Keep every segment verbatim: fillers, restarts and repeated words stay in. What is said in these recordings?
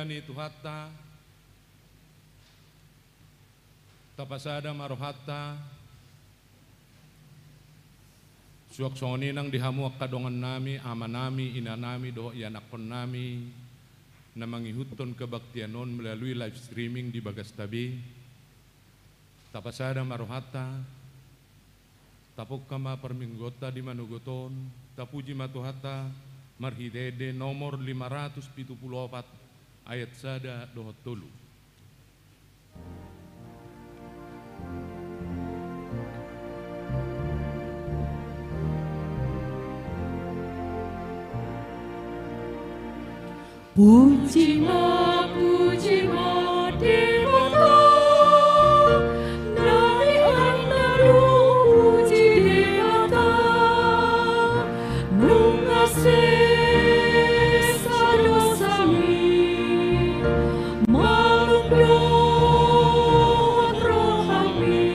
Ni Tuhanta, tapasada ma rohanta. Suang songon i nang di hamu angka dongannami, amanami, inanami dohot ianakkonnami na mangihuthon kebaktian on melalui live streaming di bagasta be. Tapasada ma rohanta. Tapungka ma parmingguonta di manogot on. Tapuji ma Tuhanta marhite ende nomor lima ratus pitu pulu opat, ayat sada dohot tolu. Puji ma, puji ma Debata, na di aek na dohot puji Debata, nunga sesa dosami, malum dohot rohami.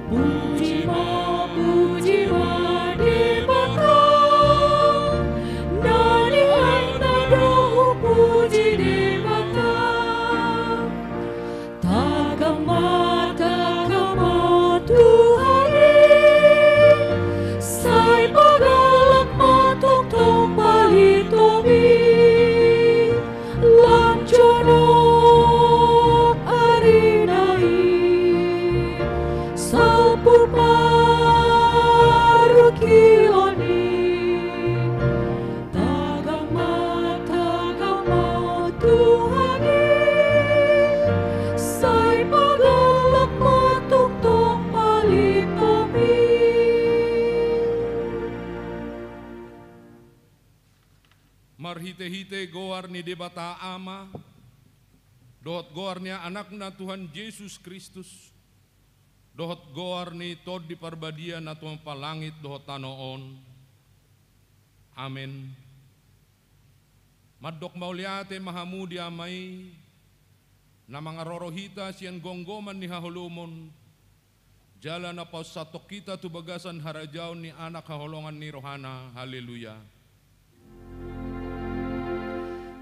Puji ma, puji ma Debata, na di aek na dohot puji Debata. Tagak ma, tagak ma Tuhan i, sai pagalak ma tongtong palintomi. Lam jonok ari na i, salpu parungkilon i. Tagak ma, tagak ma Tuhan i, sai pagalak ma tongtong palintomi. Marhitehite goar ni Debata Ama, dohot goar ni Anakna Tuhan Jesus Kristus, dohot goar ni Tondi Parbadia na tumompa langit dohot tano on. Amen. Mandok mauliate ma hamu di Ama i, na mangaroro hita sian gomgoman ni haholomon, jala na paunsathon hita tu bagasan harajaon ni Anak haholongan ni rohana. Haleluya.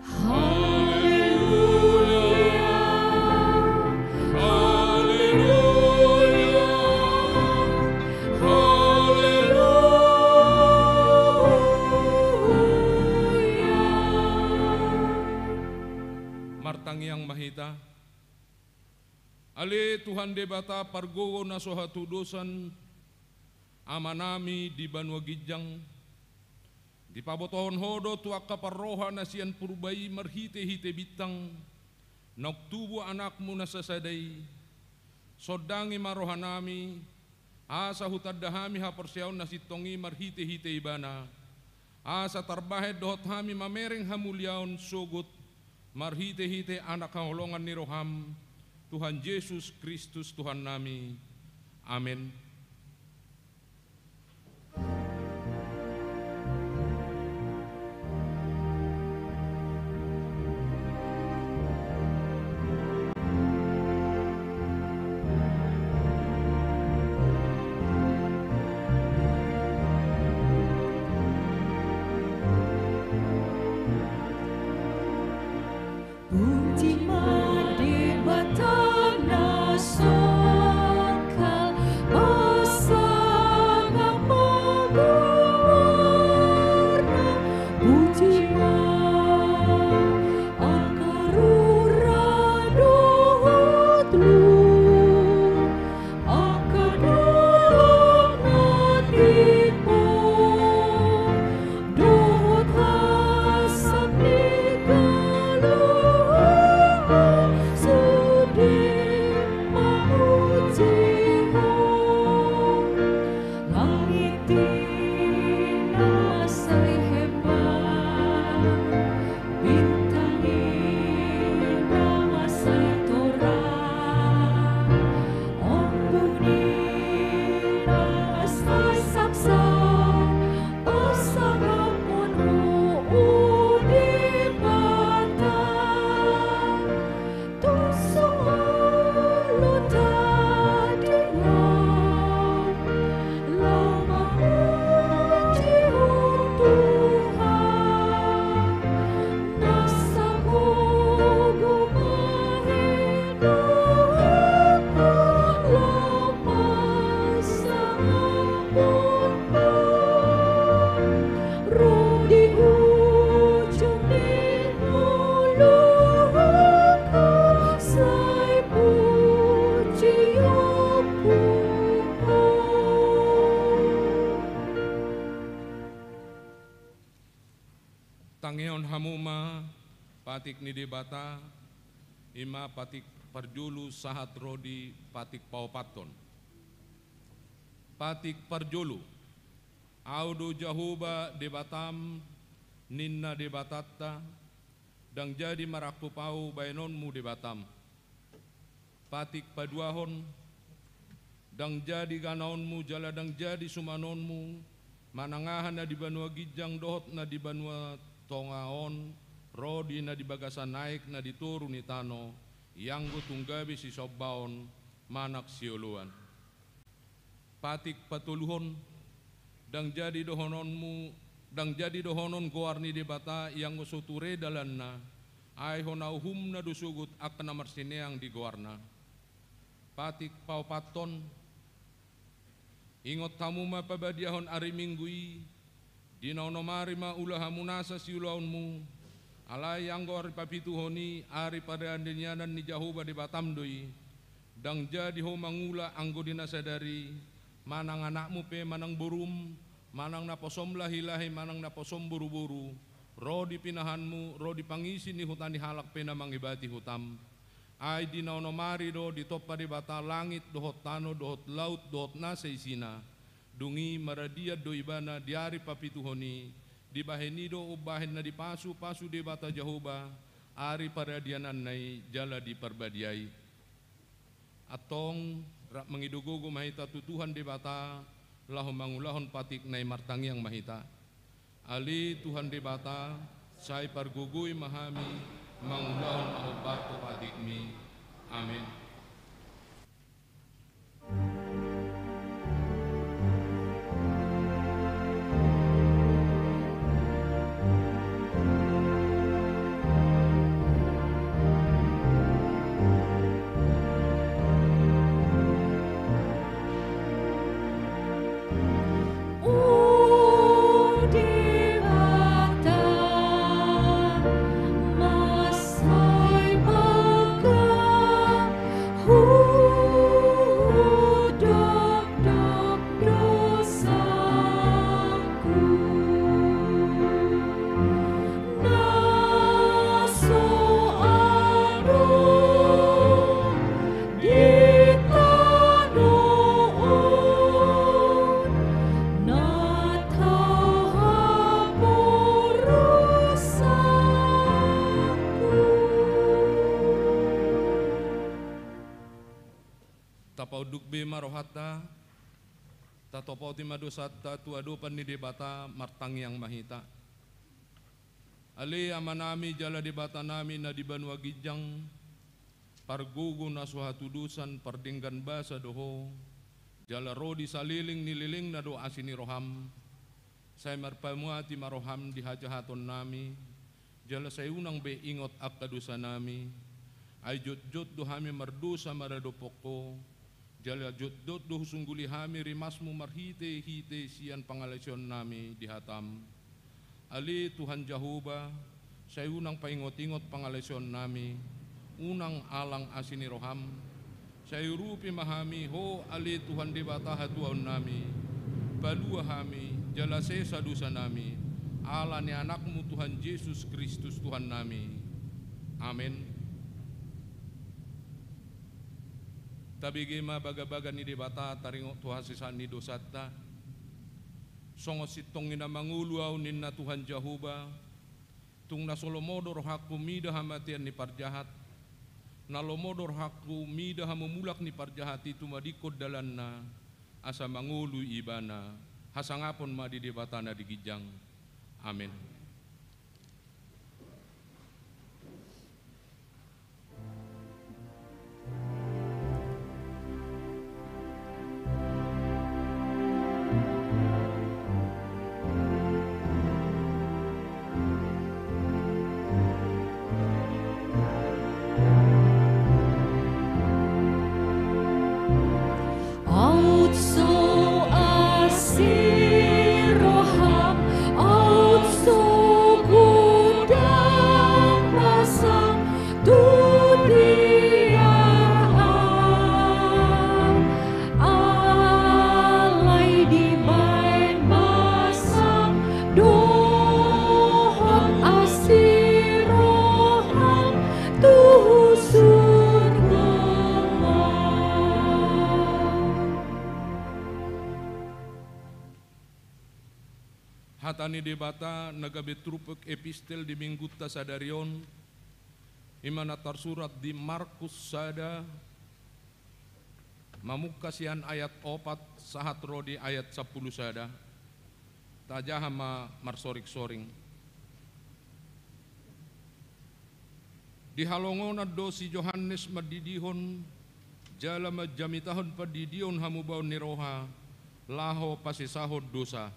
Haleluya. Haleluya. Haleluya. Martangiang ma hita. Ale Tuhan Debata pargogo na so hatudosan, Amanami di banua ginjang, dipabotohon Ho do tu angka parroha na sian purba i marhitehite bintang, naung tubu Anakmu na sasada i. Sondangi ma rohanami, asa hutanda hami haporseaon na sintong i marhitehite Ibana, asa tarbahen dohot hami mamereng hamuliaon sogot marhitehite Anak haholongan ni roham, Tuhan Jesus Kristus Tuhannami. Amen. Puji ma Debata na songkal. Ro di ujung ni ngolungku, sai pujion Ho. Tangihon hamu ma patik ni Debata, i ma patik parjolo sahat ro di patik paopathon. Patik parjolo. Ahu do Jahowa Debatam, ninna Debatanta, ndang jadi marangkup Ahu baenonmu Debatam. Patik paduahon. Ndang jadi ganaonmu jala ndang jadi sumanonmu, manang aha na di banua ginjang dohot na di banua tonga on, ro di na di bagasan aek na di toru ni tano, ianggo tung gabe sisombaon manang sioloan. Patik patoluhon. Ndang jadi dohononmu, ndang jadi dohonon goar ni Debata ianggo so ture dalanna, ai hona uhumna do sogot angka na marsineang di goarna. Patik paopathon. Ingot hamu ma pabadiahon ari Minggu i, di na onom ari ma ula hamu nasa siulaonmu, alai anggo ari papituhon i ari paradianan ni Jahowa Debatam do i, ndang jadi ho mangula anggo di na sadari, manang anakmu pe manang borum, manang naposom lahilahi manang naposom boruboru, ro di pinahanmu, ro di pangisi ni huta ni halak pe na mangibati hutam. Ai di na onom ari do ditompa Debata langit dohot tano dohot laut dohot na saisina. Dung i maradian do Ibana di ari papituhon i, dibahen i do umbahen na dipasupasu Debata Jahowa ari paradiananna i jala diparbadiai. Antong, rap mangido gogo ma hita tu Tuhan Debata, laho mangulahon patikna i. Martangiang ma hita. Ale Tuhan Debata, sai pargogoi ma hami mangulahon na hombar tu patikmi. Amen. O Debata, ma sai baga hudokdok dosaku, na so adong di tano on, na tahaporusakku. Tapaunduk be ma rohanta, tatopoti ma dosanta tu adopan ni Debata. Martangiang ma hita. Ale Amanami jala Debatanami na di banua ginjang, pargogo na so hatudosan, pardenggan basa do Ho, jala ro di saleleng ni lelengna do asi ni roham. Sai marpamuati ma roham di hajahatonnami, jala sai unang be ingot angka dosanami. Ai jotjot do hami mardosa maradophon Ho, jala jotjot do husungguli hami rimasmu marhitehite sian pangalaosionnami di hatam. Ale Tuhan Jahowa, sai unang paingotingot pangalaosionnami, unang alang asi ni roham. Sai urupi ma hami Ho, ale Tuhan Debata hatuaonnami, palua hami jala sesa dosanami, ala ni Anakmu Tuhan Jesus Kristus Tuhannami. Amen. Tabege ma bagabaga ni Debata taringot tu hasesaan ni dosanta. Songon sintong i na mangolu ahu, ninna Tuhan Jahowa, tung na so lomo do rohangku mida hamatean ni parjahat, na lomo do rohangku mida hamumulak ni parjahat i tumadingkon dalanna, asa mangolu ibana. Hasangapon ma di Debata na di ginjang. Amen. Aut so Hata ni Debata na gabe turpuk epistel di minggunta sadari on, i ma na tarsurat di Markus sada, mamungka sian ayat opat sahat ro di ayat sampulu sada. Tajaha ma marsoring-soring. Dihalongonan do si Johannes mandidihon, jala manjamitahon pandidion hamubaon ni roha, laho pasesahon dosa.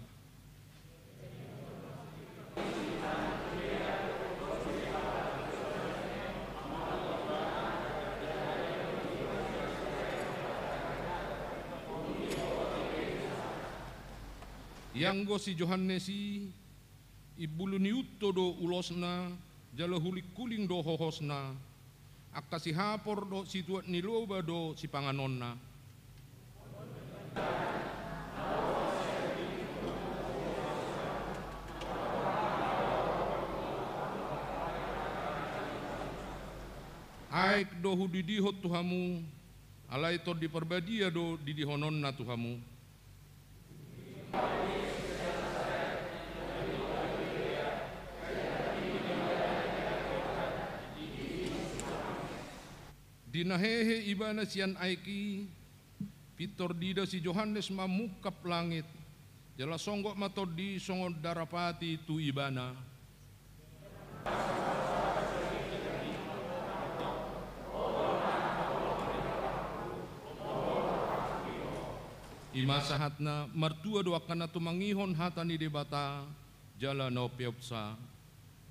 Ianggo si Johannes i, imbulu ni unto do ulosna, jala hulinghuling do hohosna, angka sihapor dohot situat ni loba do sipanganonna. Aek do hudidihon tu hamu, alai Tondi Parbadia do didihononna tu hamu. Di na hehe ibana sian aek i, pintor diida si Johannes ma mungkap langit, jala songgop ma Tondi songon darapati tu ibana. I ma sahatna. Martua do angka na tumangihon hata ni Debata, jala na umpeopsa.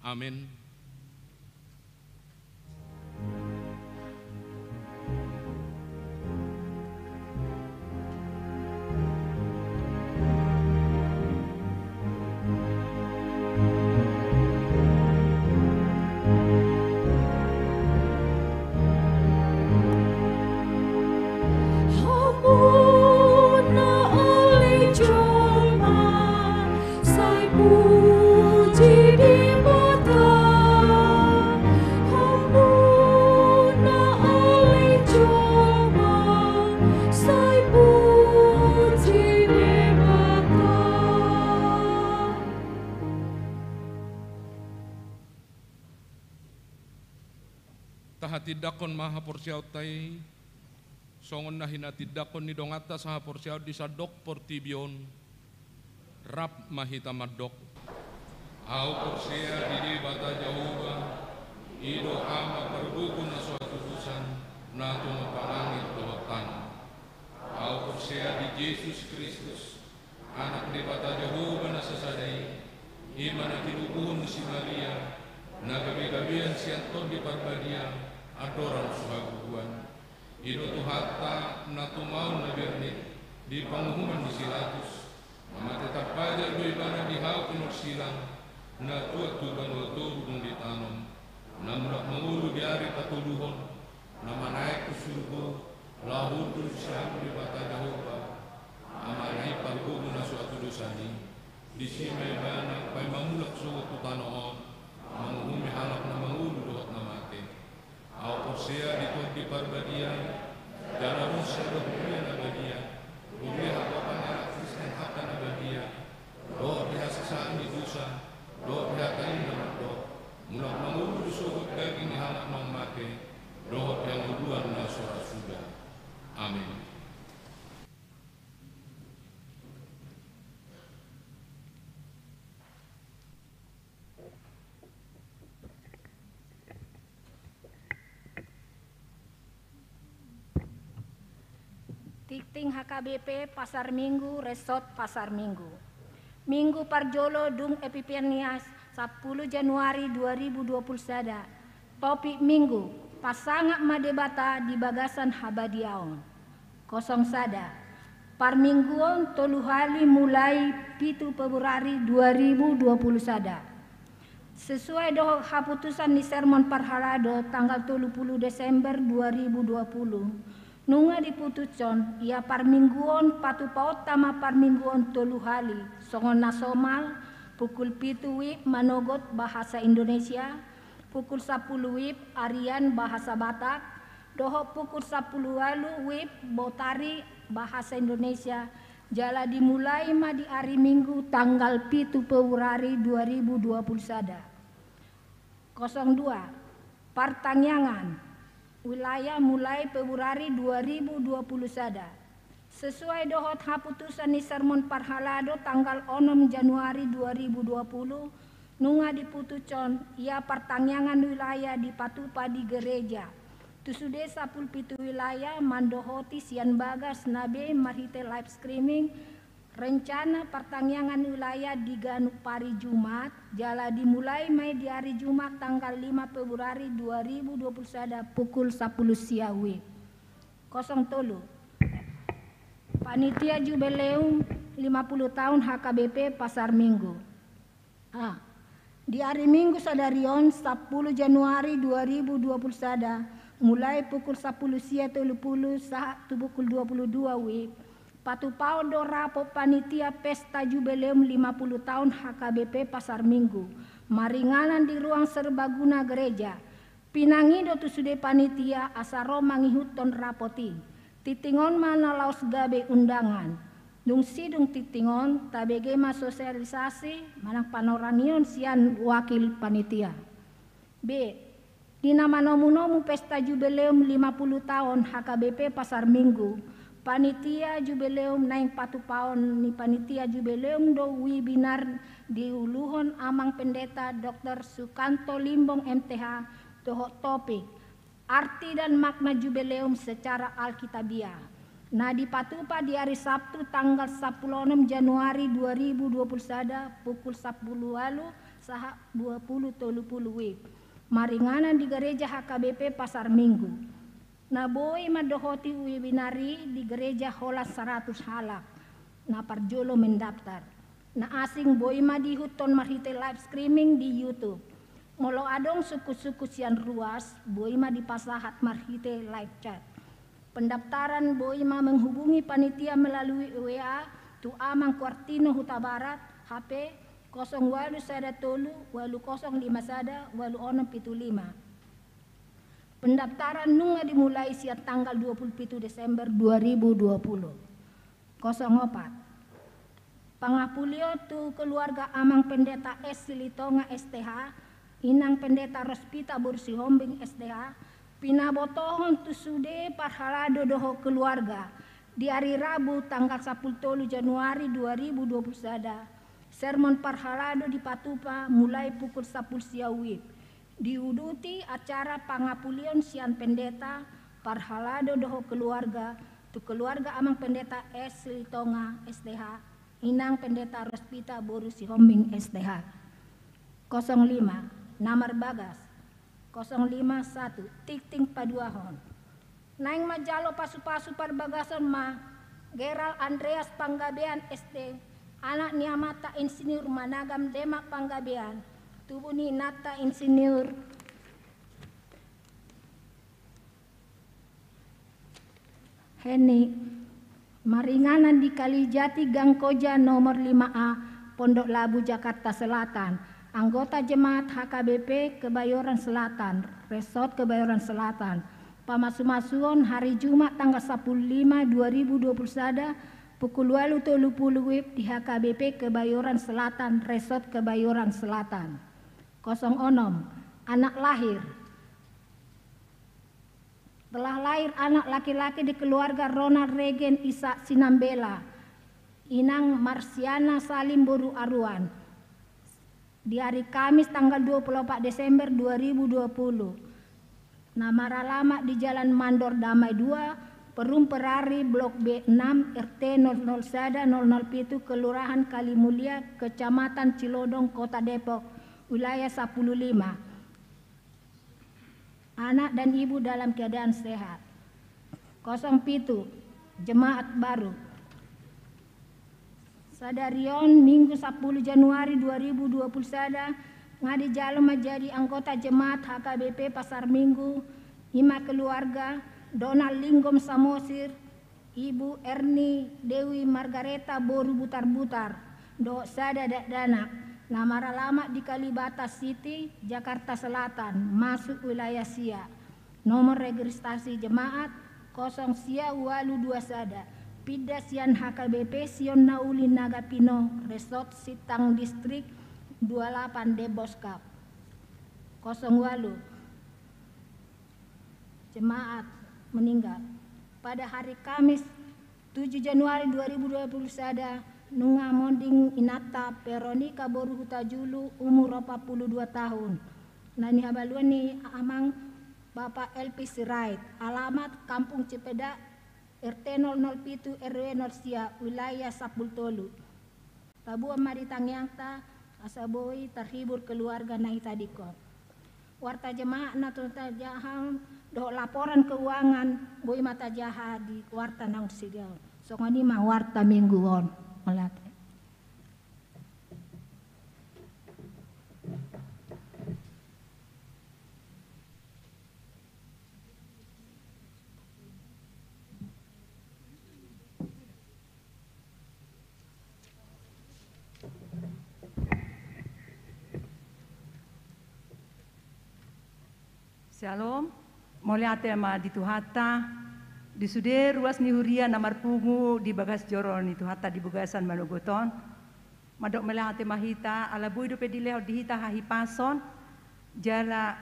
Amen. Hamu na ale jolma, sai puji Debata. Hamu na ale jolma, sai puji Debata. Tahatindangkon ma haporseaonta i, songon na hinatindangkon ni donganta sahaporseaon di sandok portibi on. Rap ma hita mandok. Ahu porsea di Debata Jahowa, i do Ama pargogo na so hatudosan, na tumompa langit dohot tano. Ahu porsea di Jesus Kristus, Anak Debata Jahowa na sasada i, i ma na tinubuhon ni si Maria, na gabegabean sian Tondi Parbadia, andorang so habubuan. I do Tuhanta na tumaon na bernit di panguhuman ni si Latus, na mate tarpajal do ibana di hau pinarsilang, na tuat tu banua toru dung ditanom, na mulak mangolu di ari patoluhon, na manaek tu surgo, laho hundul di siamun Debata Jahowa, Amana i pargogo na so hatudosan i. Disi ma ibana paima mulak sogot tu tano on, manguhumi halak na mangolu dohot na mate. Ahu porsea di Tondi Parbadia, jala ro sada huria na badia, huria hatopan ni halak Kristen angka na badia, dohot di hasesaan ni dosa, dohot di hata i na mandok, mulak mangolu do sogot daging ni halak naung mate, dohot di hangoluan na so ra suda. Amen. Tingting H K B P Pasar Minggu, Resort Pasar Minggu. Minggu parjolo dung Epiphanias, sampulu Januari dua ribu dua puluh sada. Topik Minggu: Pasangap ma Debata di bagasan habadiaon. Kosong sada. Parmingguon tolu hali mulai pitu Februari dua ribu dua puluh sada. Sesuai dohot haputusan ni sermon parhalado tanggal tolu pulu Desember dua ribu dua pulu, nunga diputushon ia parmingguon patupaonta ma parmingguon tolu hali, songon na somal: pukul pitu wib manogot bahasa Indonesia, pukul sampulu wib arian bahasa Batak, dohot pukul sampulu ualu wib botari bahasa Indonesia, Jala dimulai ma di ari Minggu tanggal pitu Februari dua ribu dua puluh sada. Kosong dua, partangiangan wilayah mulai Februari dua ribu dua puluh sada. Sesuai dohot haputusan ni sermon parhalado tanggal onom Januari dua ribu dua puluh, nunga diputushon ia partangiangan wilayah dipatupa di gereja. Tu sude sapuluh pitu wilayah mandohoti sian bagas na be marhite live streaming, rencana partangiangan wilayah di ganup ari Jumat, jala dimulai ma i di ari Jumat tanggal lima Februari dua ribu dua puluh sada pukul sapuluh sia WIB. Kosong tolu, panitia jubileum lima puluh tahun H K B P Pasar Minggu. A. Di ari Minggu sadari on, sapuluh Januari dua ribu dua puluh sada, mulai pukul sapuluh sia tolu puluh sahat tu pukul dua puluh dua WIB, patupaon do rapot panitia pesta jubileum lima puluh tahun H K B P Pasar Minggu, maringanan di ruang serbaguna gereja. Pinangido tu sude panitia asa ro mangihuthon rapot i. Tingting on ma na laos gabe undangan. Dung sidung tingting on, tabege ma sosialisasi manang panorangion sian wakil panitia. B. Di na manomunomu pesta jubileum lima puluh tahun H K B P Pasar Minggu, panitia jubileum naeng patupaon ni panitia jubileum do webinar diuluhon Amang Pendeta Doktor Sukanto Limbong M T H dohot topik Arti dan Makna Jubileum Secara Alkitabiah, na dipatupa di ari Sabtu tanggal sapuluh onom Januari dua ribu dua puluh sada pukul sapuluh ualu sahat dua puluh tolu puluh WIB, maringanan di Gereja H K B P Pasar Minggu. Na boi mandohoti webinar i di gereja holan saratus halak na parjolo mendaftar. Na asing boi ma diihuthon marhite live streaming di YouTube. Molo adong sungkunsungkun sian ruas, boi ma dipasahat marhite live chat. Pendaftaran boi ma menghubungi panitia melalui W A tu Amang Kuartino Hutabarat, H P kosong ualu sada tolu ualu kosong lima sada ualu onom pitu lima. Pendaftaran nunga dimulai sian tanggal dua puluh pitu Desember dua ribu dua puluh. Kosong opat. Pangapulion tu keluarga Amang Pendeta S Silitonga S T H, Inang Pendeta Rospita boru Sihombing S T H, pinabotohon tu sude parhalado dohot keluarga di ari Rabu tanggal sapuluh tolu Januari dua ribu dua puluh sada. Sermon parhalado dipatupa mulai pukul sapuluh sia WIB. Diuduti acara pangapulion sian pendeta, parhalado dohot keluarga, tu keluarga Amang Pendeta S Silitonga S T H, Inang Pendeta Rospita boru Sihombing S T H. Kosong lima, na marbagas. Kosong lima satu, tingting paduahon. Naeng manjalo pasupasu parbagason ma Geral Andreas Panggabean S T, anak ni amanta Insinyur Managam Demak Panggabean, tubu ni inanta Insinyur Heni, maringanan di Kalijati Gang Koja nomor lima A, Pondok Labu, Jakarta Selatan. Anggota jemaat H K B P Kebayoran Selatan, Resort Kebayoran Selatan. Pamasumasuon hari Jumat tanggal sapuluh lima dua ribu dua puluh sada pukul ualu tolu puluh WIB di H K B P Kebayoran Selatan, Resort Kebayoran Selatan. Kosong onom, anak lahir. Telah lahir anak laki-laki di keluarga Ronald Regen Ishak Sinambela, Inang Marsiana Salim boru Aruan, di hari Kamis tanggal dua puluh opat Desember dua ribu dua puluh. Na maralamat di Jalan Mandor Damai dua, Perum Perari, Blok B enam, R T nol nol sada nol nol pitu, Kelurahan Kalimulia, Kecamatan Cilodong, Kota Depok, wilayah sapuluh lima. Anak dan ibu dalam keadaan sehat. Kosong pitu, jemaat baru. Sadari on, Minggu sapuluh Januari dua ribu dua puluh sada, nga dijalo manjadi anggota jemaat H K B P Pasar Minggu, i ma keluarga Donald Linggom Samosir, Ibu Erni Dewi Margareta boru Butarbutar, dohot sada dakdanak, na maralamat di Kalibata City, Jakarta Selatan, masuk wilayah sia. Nomor registrasi jemaat kosong sia ualu dua sada. Pinda sian H K B P Sion na Uli Naga Pino, Resort Sintang, Distrik dua lapan, Denpasar. Kosong walu. Jemaat meninggal. Pada hari Kamis, tujuh Januari dua ribu dua puluh sada, nunga monding inanta Veronica boru Hutajulu, umur opat puluh dua tahun. Na nihabaluan ni amang Bapak Elvi Sirait, alamat Kampung Cipedak, R T nol nol pitu, R W nol sia, wilayah Sampulu Tolu. Taboan ma di tangiangta, asa boi tarhibur keluarga na hita dingkon. Warta jemaat na tajaha dohot laporan keuangan, boi ma tajaha di warta naung sigaon. Songon i ma warta minggu on. Mauliate. Syalom. Mauliate ma di Tuhanta, di sude ruas ni huria na marpungu di bagas joro ni Tuhanta di bagasan manogot on. Mandok mauliate ma hita, ala boi dope dilehon di hita hahipason jala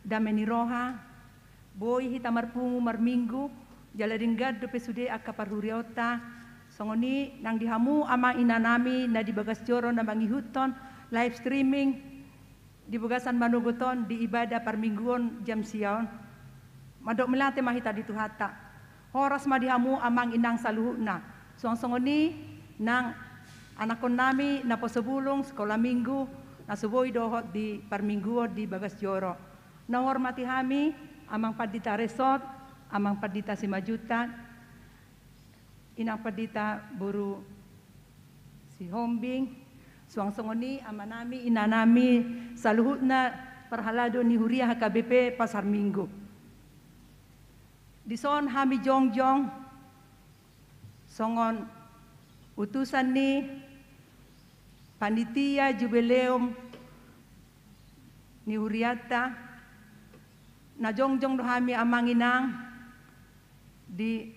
dame ni roha, boi hita marpungu marminggu, jala denggan dope sude angka parhuriaonta. Songon i nang di hamu amang inanami na di bagas joro na mangihuthon live streaming di bagasan manogot on di ibadah parmingguon jam sia on. Mandok mauliate ma hita di Tuhanta. Horas ma di hamu amang inang saluhutna. Suang songon i nang anakkonnami naposo bulung sekolah minggu na so boi dohot di parmingguon di bagas joro. Na huhormati hami amang pandita Resort, amang pandita Simanjuntak, inang pandita boru Sihombing, suang songon i amanami inanami saluhutna parhalado ni huria H K B P Pasar Minggu. Dison hami jongjong songon utusan ni panitia jubileum ni hurianta. Na jongjong do hami amang inang di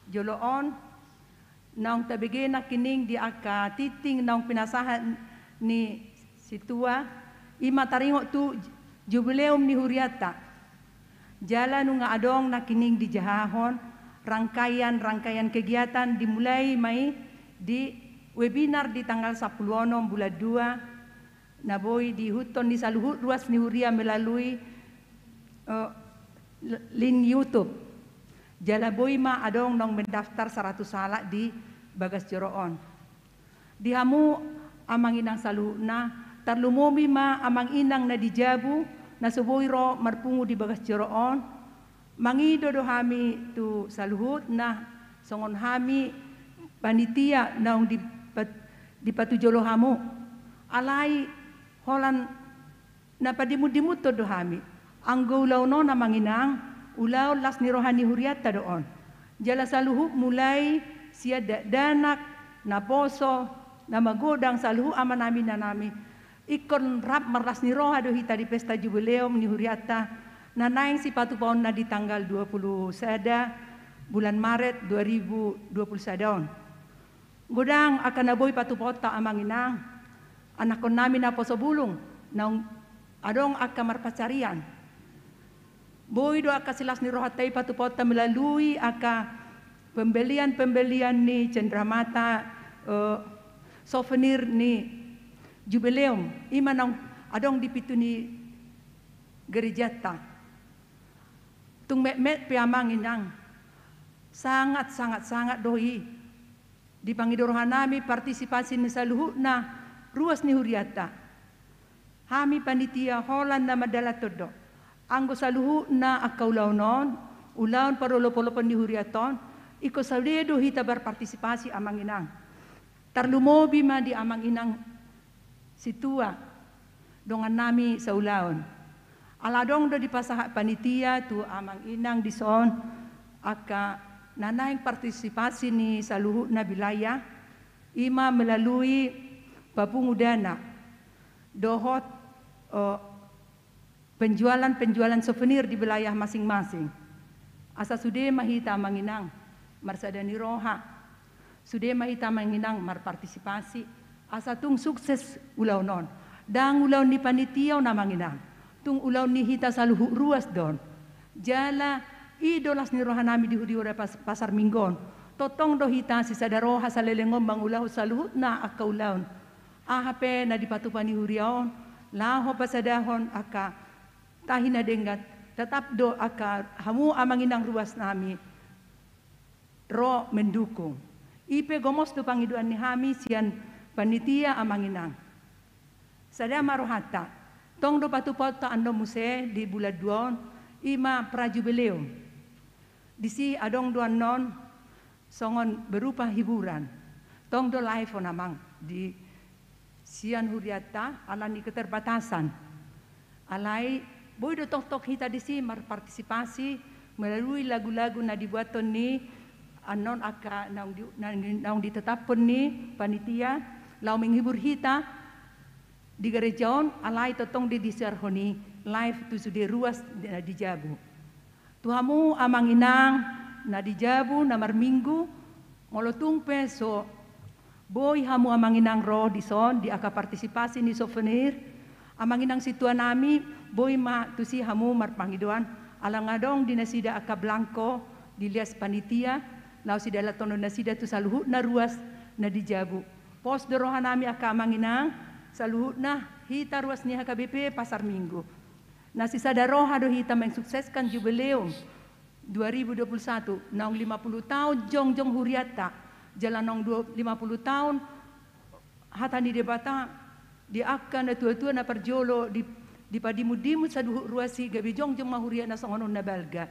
jolo on, naung tabege nangkining di angka tingting naung pinasahat ni sintua, i ma taringot tu jubileum ni hurianta. Jala nunga adong nangkining dijahahon rangkaian-rangkaian kegiatan, dimulai ma i di webinar di tanggal sampulu onom bulan dua, na boi diihuthon ni saluhut ruas ni huria melalui, eh, link YouTube. Jala boi ma adong naung mendaftar saratus halak di bagas joro on. Di hamu amang inang saluhutna, tarlumobi ma amang inang na di jabu, na so boi ro marpungu di bagas joro on. Mangido do hami tu saluhutna, songon hami panitia naung dipat-, dipatujolo hamu. Alai holan na padimundimunhon do hami. Anggo ulaon on amang inang, ulaon las ni roha ni hurianta do on. Jala saluhut mulai sian dakdanak, naposo, na magodang, saluhut amanami inanami, ingkon rap marlas ni roha do hita di pesta jubileum ni hurianta na naeng sipatupaonna di tanggal dua puluh sada bulan Maret dua ribu dua puluh sada on. Godang angka na boi patupaonta amang inang, anakkonnami naposo bulung, naung adong angka marpansarian. Boi do angka silas ni rohanta i patupaonta melalui angka pembelian-pembelian ni cenderamata, eh, souvenir ni jubileum, i ma naung adong di pintu ni gerejanta. Tung metmet pe amang inang, sangat, sangat, sangat do i. Di pangido rohanami partisipasi ni saluhutna ruas ni hurianta. Hami panitia holan na mandalanhon do. Anggo saluhutna angka ulaon on, ulaon parolopolopon ni hurianta on, ingkon sude do hita marpartisipasi amang inang. Tarlumobi ma di amang inang sintua, dongannami saulaon. Ala adong do dipasahat panitia tu amang inang dison angka na naeng partisipasi ni saluhutna wilayah, i ma melalui papungu dana dohot, eh, penjualan-penjualan souvenir di wilayah masing-masing. Asa sude ma hita amang inang marsada ni roha. Sude ma hita amang inang marpartisipasi, asa tung sukses ulaon on. Ndang ulaon ni panitia on amang inang, tung ulaon ni hita saluhut ruas do on. Jala i do las ni rohanami di huria Pas-, Pasar Minggu on. Tongtong do hita sisada roha saleleng on mangulahon saluhutna angka ulaon. Aha pe na dipatupa ni huria on, laho pasadahon angka tahi na denggan, tetap do angka hamu amang inang ruasnami ro mendukung. I pe gomos do pangidoan ni hami sian panitia amang inang. Sada ma rohanta, tong do patupaonta annon muse di bulan dua on, i ma prajubileum. Disi adong do annon songon berupa hiburan. Tong do live on amang di sian hurianta ala ni keterbatasan. Alai boi do tongtong hita disi marpartisipasi melalui lagu-lagu na dibuathon ni annon angka naung di, na, naung ditetaphon ni panitia laho menghibur hita di gareja on, alai tongtong do disiarhon i live tu sude ruas na di jabu. Tu hamu amang inang na di jabu na marminggu, molo tung pe so boi hamu amang inang ro dison di angka partisipasi ni souvenir, amang inang sintuanami, boi ma tusi hamu marpangidoan, ala nga adong di nasida angka blangko dilias panitia, laho sidalathon nasida tu saluhutna ruas na di jabu. Pos do rohanami angka amang inang, saluhutna hita ruas ni H K B P Pasar Minggu. Na sisada roha do hita mensukseskan jubileum dua ribu dua puluh satu, naung lima puluh taon jongjong hurianta, jala naung dua, lima puluh taon hata ni Debata di angka natua-tua na parjolo di, dipadimu-dimu saluhut ruas i gabe jongjong ma huria na songon on na balga.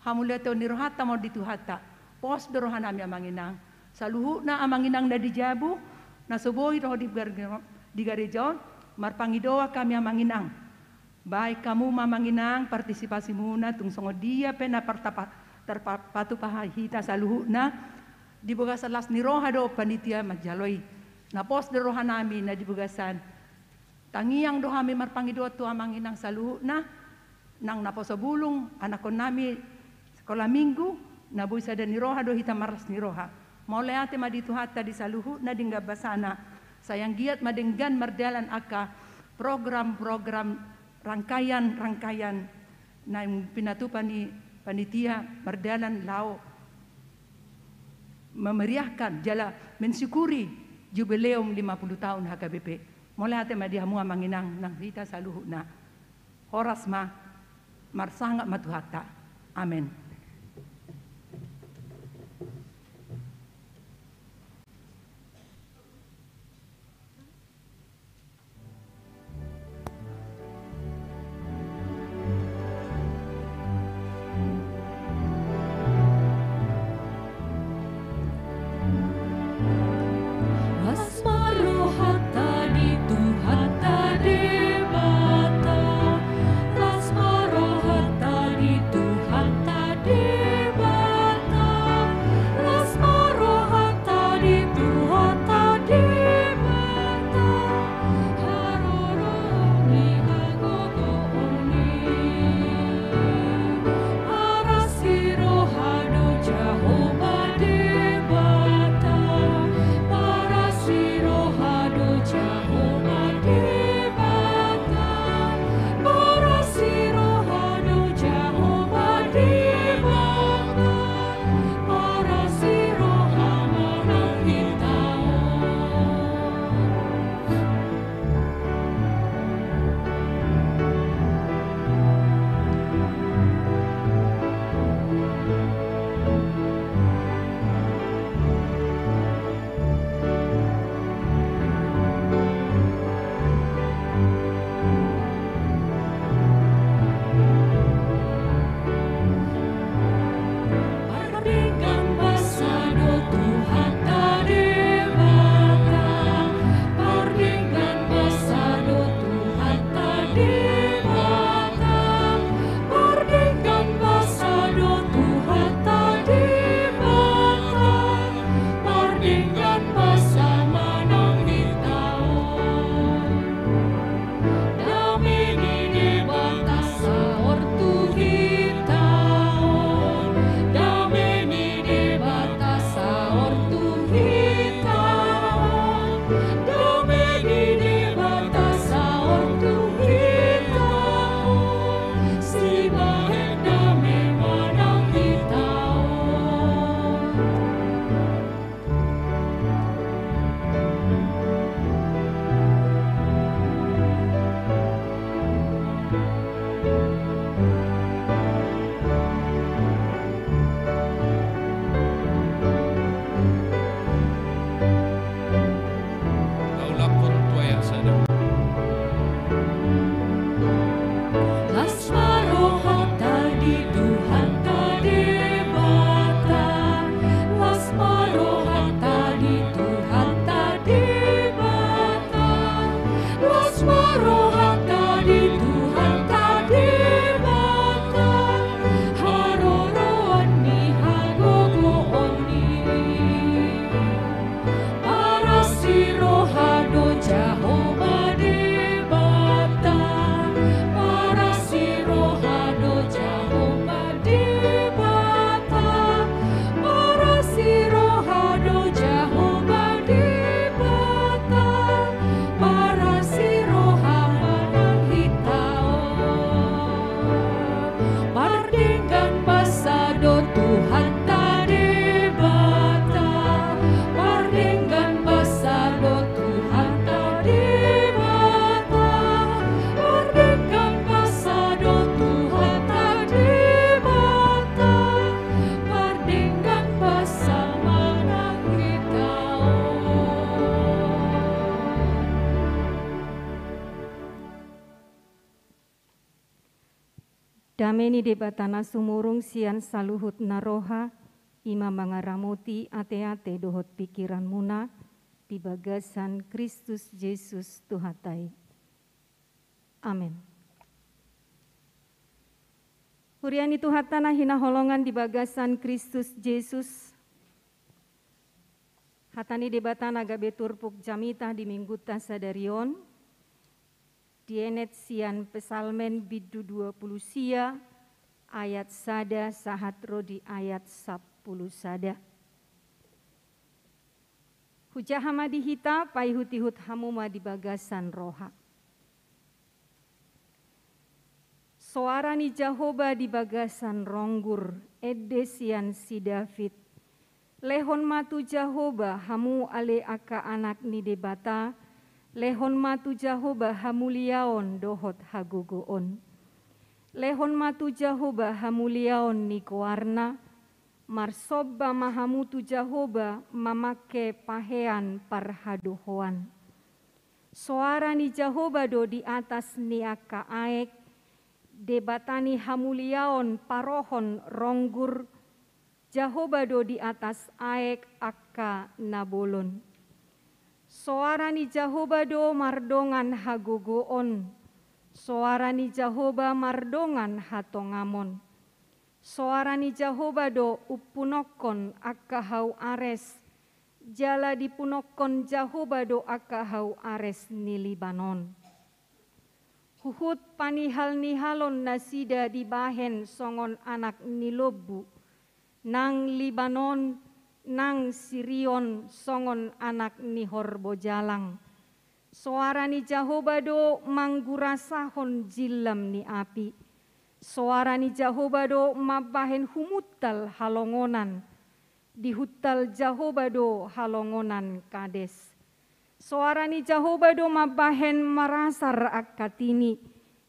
Hamuliateon ni rohanta ma on di Tuhanta. Pos do rohanami amang inang. Saluhutna amang inang na di jabu, na so boi ro di gar-, di gareja on, marpangidoan hami amang inang. Baen hamu ma amang inang partisipasimuna tung songon dia pe na partapa-, tarpa-, patupa hita saluhutna, di bagasan las ni roha do panitia manjalo i. Na pos do rohanami na di bagasan tangiang do hami marpangidoan tu amang inang saluhutna, nang naposo bulung, anakkonnami sikola minggu, na boi sada ni roha do hita marlas ni roha. Mauliate ma di Tuhanta di saluhutna denggan basana, sai anggiat ma denggan mardalan angka program-program rangkaian-rangkaian naung pinatupa ni panitia mardalan laho memeriahkan jala mensyukuri jubileum lima puluh tahun H K B P. Mauliate ma di hamu amang inang nang hita saluhutna. Horas ma, marsangap ma Tuhanta. Amen. Las ma rohanta di Tuhanta Debata, las ma rohanta di Tuhanta Dame ni Debata saor tu hita, sibahen dame manang hita on. Taulakhon tu ayat sada. Las ma rohanta di Tuhanta Debata, las ma rohanta di Tuhanta Debata, las ma rohanta di Tuhanta Debata, haroroan ni hagogoon i. Parasi roha do Jahowa Debata, parasi roha do Jahowa Debata, parasi roha do Jahowa Debata, parasi roha manang hita on. Pardenggan basa do Tuhanta Debata, pardenggan basa do Tuhanta Debata, pardenggan basa do Tuhanta Debata, pardenggan basa manang hita on. Dame ni Debata na sumurung sian saluhut na roha, i ma mangaramoti ateate dohot pingkiranmuna di bagasan Kristus Jesus Tuhanta i. Amen. Huria ni Tuhanta na hinaholongan di bagasan Kristus Jesus, hata ni Debata na gabe turpuk jamita di minggunta sadari on, dienet sian Psalmen bindu dua pulu sia, ayat sada sahat ro di ayat sampulu sada. Hujaha ma di hita, paihutihut hamu ma di bagasan roha. Soara ni Jahowa di bagasan ronggur, ende sian si David. Lehon ma tu Jahowa, hamu ale angka anak ni Debata, lehon ma tu Jahowa hamuliaon dohot hagogoon. Lehon ma tu Jahowa hamuliaon ni goarna, marsomba ma hamu tu Jahowa mamangke pahean parhadohoan. Soara ni Jahowa do di atas ni angka aek, Debata ni hamuliaon parohon ronggur, Jahowa do di atas aek angka na bolon. Soara ni Jahowa do mardongan hagogoon, soara ni Jahowa mardongan hatongamon. Soara ni Jahowa do umpunokkon angka hau Ares, jala dipunokkon Jahowa do angka hau Ares ni Libanon. Huhut panihalnihalon nasida dibahen songon anak ni lombu, nang Libanon, nang Sirion songon anak ni horbo jalang. Soara ni Jahowa do manggurasahon jillam ni api. Soara ni Jahowa do mambahen humuntal halongonan. Dihuntal Jahowa do halongonan Kades. Soara ni Jahowa do mambahen marasar angka tini,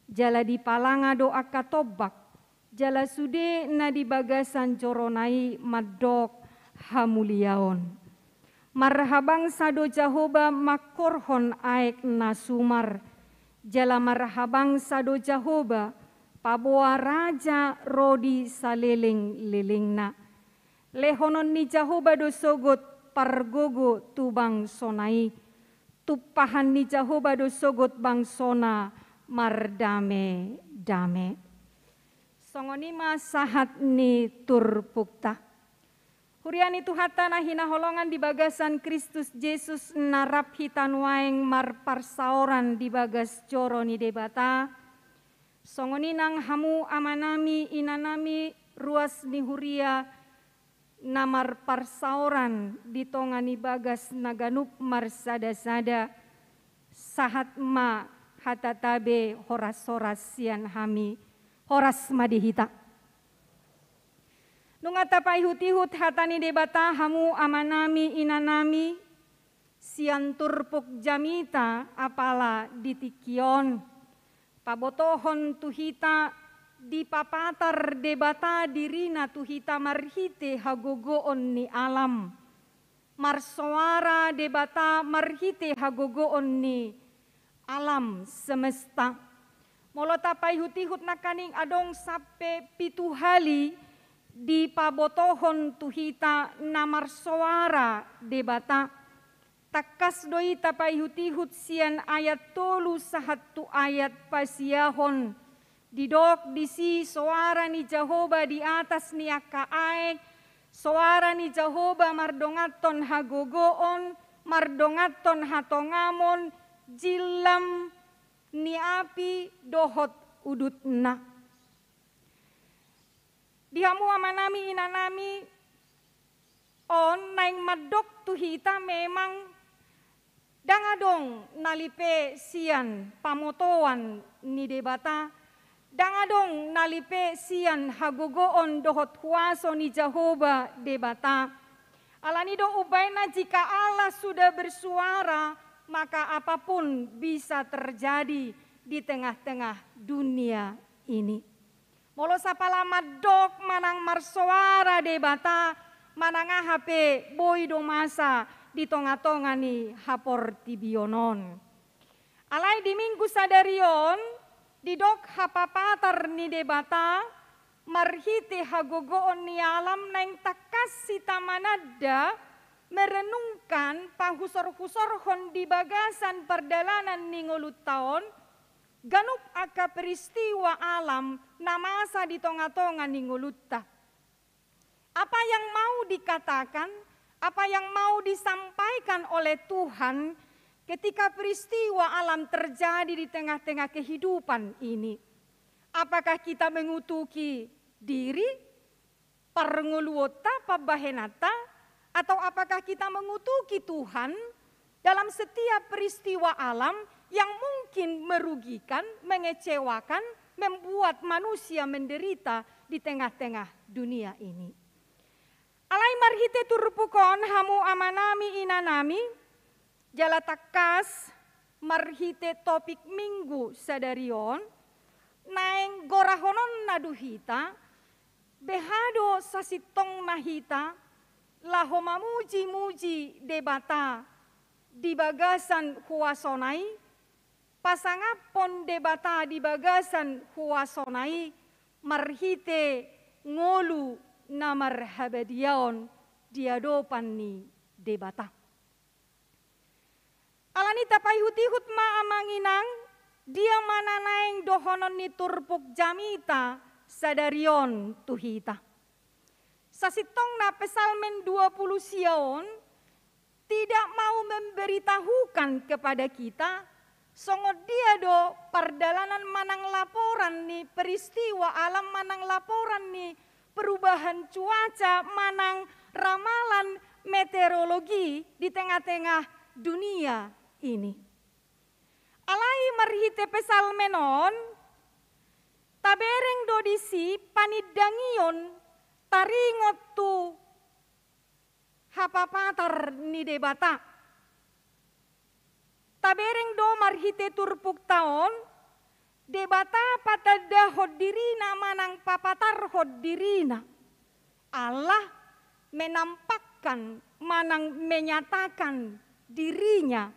jala dipalanga do angka tombak, jala sude na di bagasan jorona i mandok hamuliaon. Marhabangsa do Jahowa mangkorhon aek na sumar, jala marhabangsa do Jahowa paboa raja ro di salelenglelengna. Lehonon ni Jahowa do sogot pargogo tu bangsona i, tumpahan ni Jahowa do sogot bangsona mardamedame. Songon i ma sahat ni turpukta. Huria ni Tuhanta na hinaholongan di bagasan Kristus Jesus na rap hita nuaeng marparsaoran di bagas joro ni Debata. Songon i nang hamu amanami, inanami, ruas ni huria, na marparsaoran di tonga ni bagas na ganup marsada-sada, sahat ma hata tabe horas-horas sian hami. Horas ma di hita. Nunga tapaihut-ihut hata ni Debata hamu amanami, inanami, sian turpuk jamita apala di tingki on. Pabotohon tu hita, dipapatar Debata dirina tu hita marhite hagogoon ni alam. Marsoara Debata marhite hagogoon ni alam semesta. Molo tapaihut-ihut nangkaning adong sampe pitu hali dipabotohon tu hita na marsoara Debata. Tangkas do i tapaihut-ihut sian ayat tolu sahat tu ayat pasiahon. Didok disi soara ni Jahowa di atas ni angka aek, soara ni Jahowa mardonganhon hagogoon, mardonganhon hatongamon, jillam ni api dohot udutna. Di hamu amanami, inanami, on naeng mandok tu hita memang ndang adong na lipe sian pamotoan ni Debata, ndang adong na lipe sian hagogoon dohot huaso ni Jahowa Debata. Alani do umbahen na jika Allah sudah bersuara, maka apapun bisa terjadi di tengah-tengah dunia ini. Molo sapala mandok manang marsoara Debata, manang aha pe boi do masa di tonga-tonga ni haportibion on. Alai di minggu sadari on, didok hapapatar ni Debata, marhite hagogoon ni alam naeng tangkas hita mananda, merenungkan, pahusor-husorhon di bagasan pardalanan ni ngolunta on, ganup angka peristiwa alam na masa di tonga-tonga ni ngolunta. Apa yang mau dikatakan, apa yang mau disampaikan oleh Tuhan ketika peristiwa alam terjadi di tengah-tengah kehidupan ini? Apakah kita mengutuki diri, parngoluonta, pambahenanta, atau apakah kita mengutuki Tuhan dalam setiap peristiwa alam yang mungkin merugikan, mengecewakan, membuat manusia menderita di tengah-tengah dunia ini? Alai marhite turpuk on hamu amanami, inanami, jala tangkas marhite topik minggu sadari on, naeng gorahononna do hita, beha do sasintongna hita laho mamuji-muji Debata di bagasan huasona i, pasangaphon Debata di bagasan huasona i, marhite ngolu na marhabadiaon di adopan ni Debata. Alani tapaihut-ihut ma amang inang, dia ma na naeng dohonon ni turpuk jamita sadari on tu hita. Sasintongna Psalmen dua puluh sia on tidak mau memberitahukan kepada kita songon dia do pardalanan manang laporan ni peristiwa alam manang laporan ni perubahan cuaca manang ramalan meteorologi di tengah-tengah dunia ini. Alai marhite Psalmen on, tabereng do disi panindangion taringot tu hapapatar ni Debata. Tabereng do marhite turpukta on, Debata patandahon dirina manang papatarhon dirina. Allah menampakkan manang menyatakan dirinya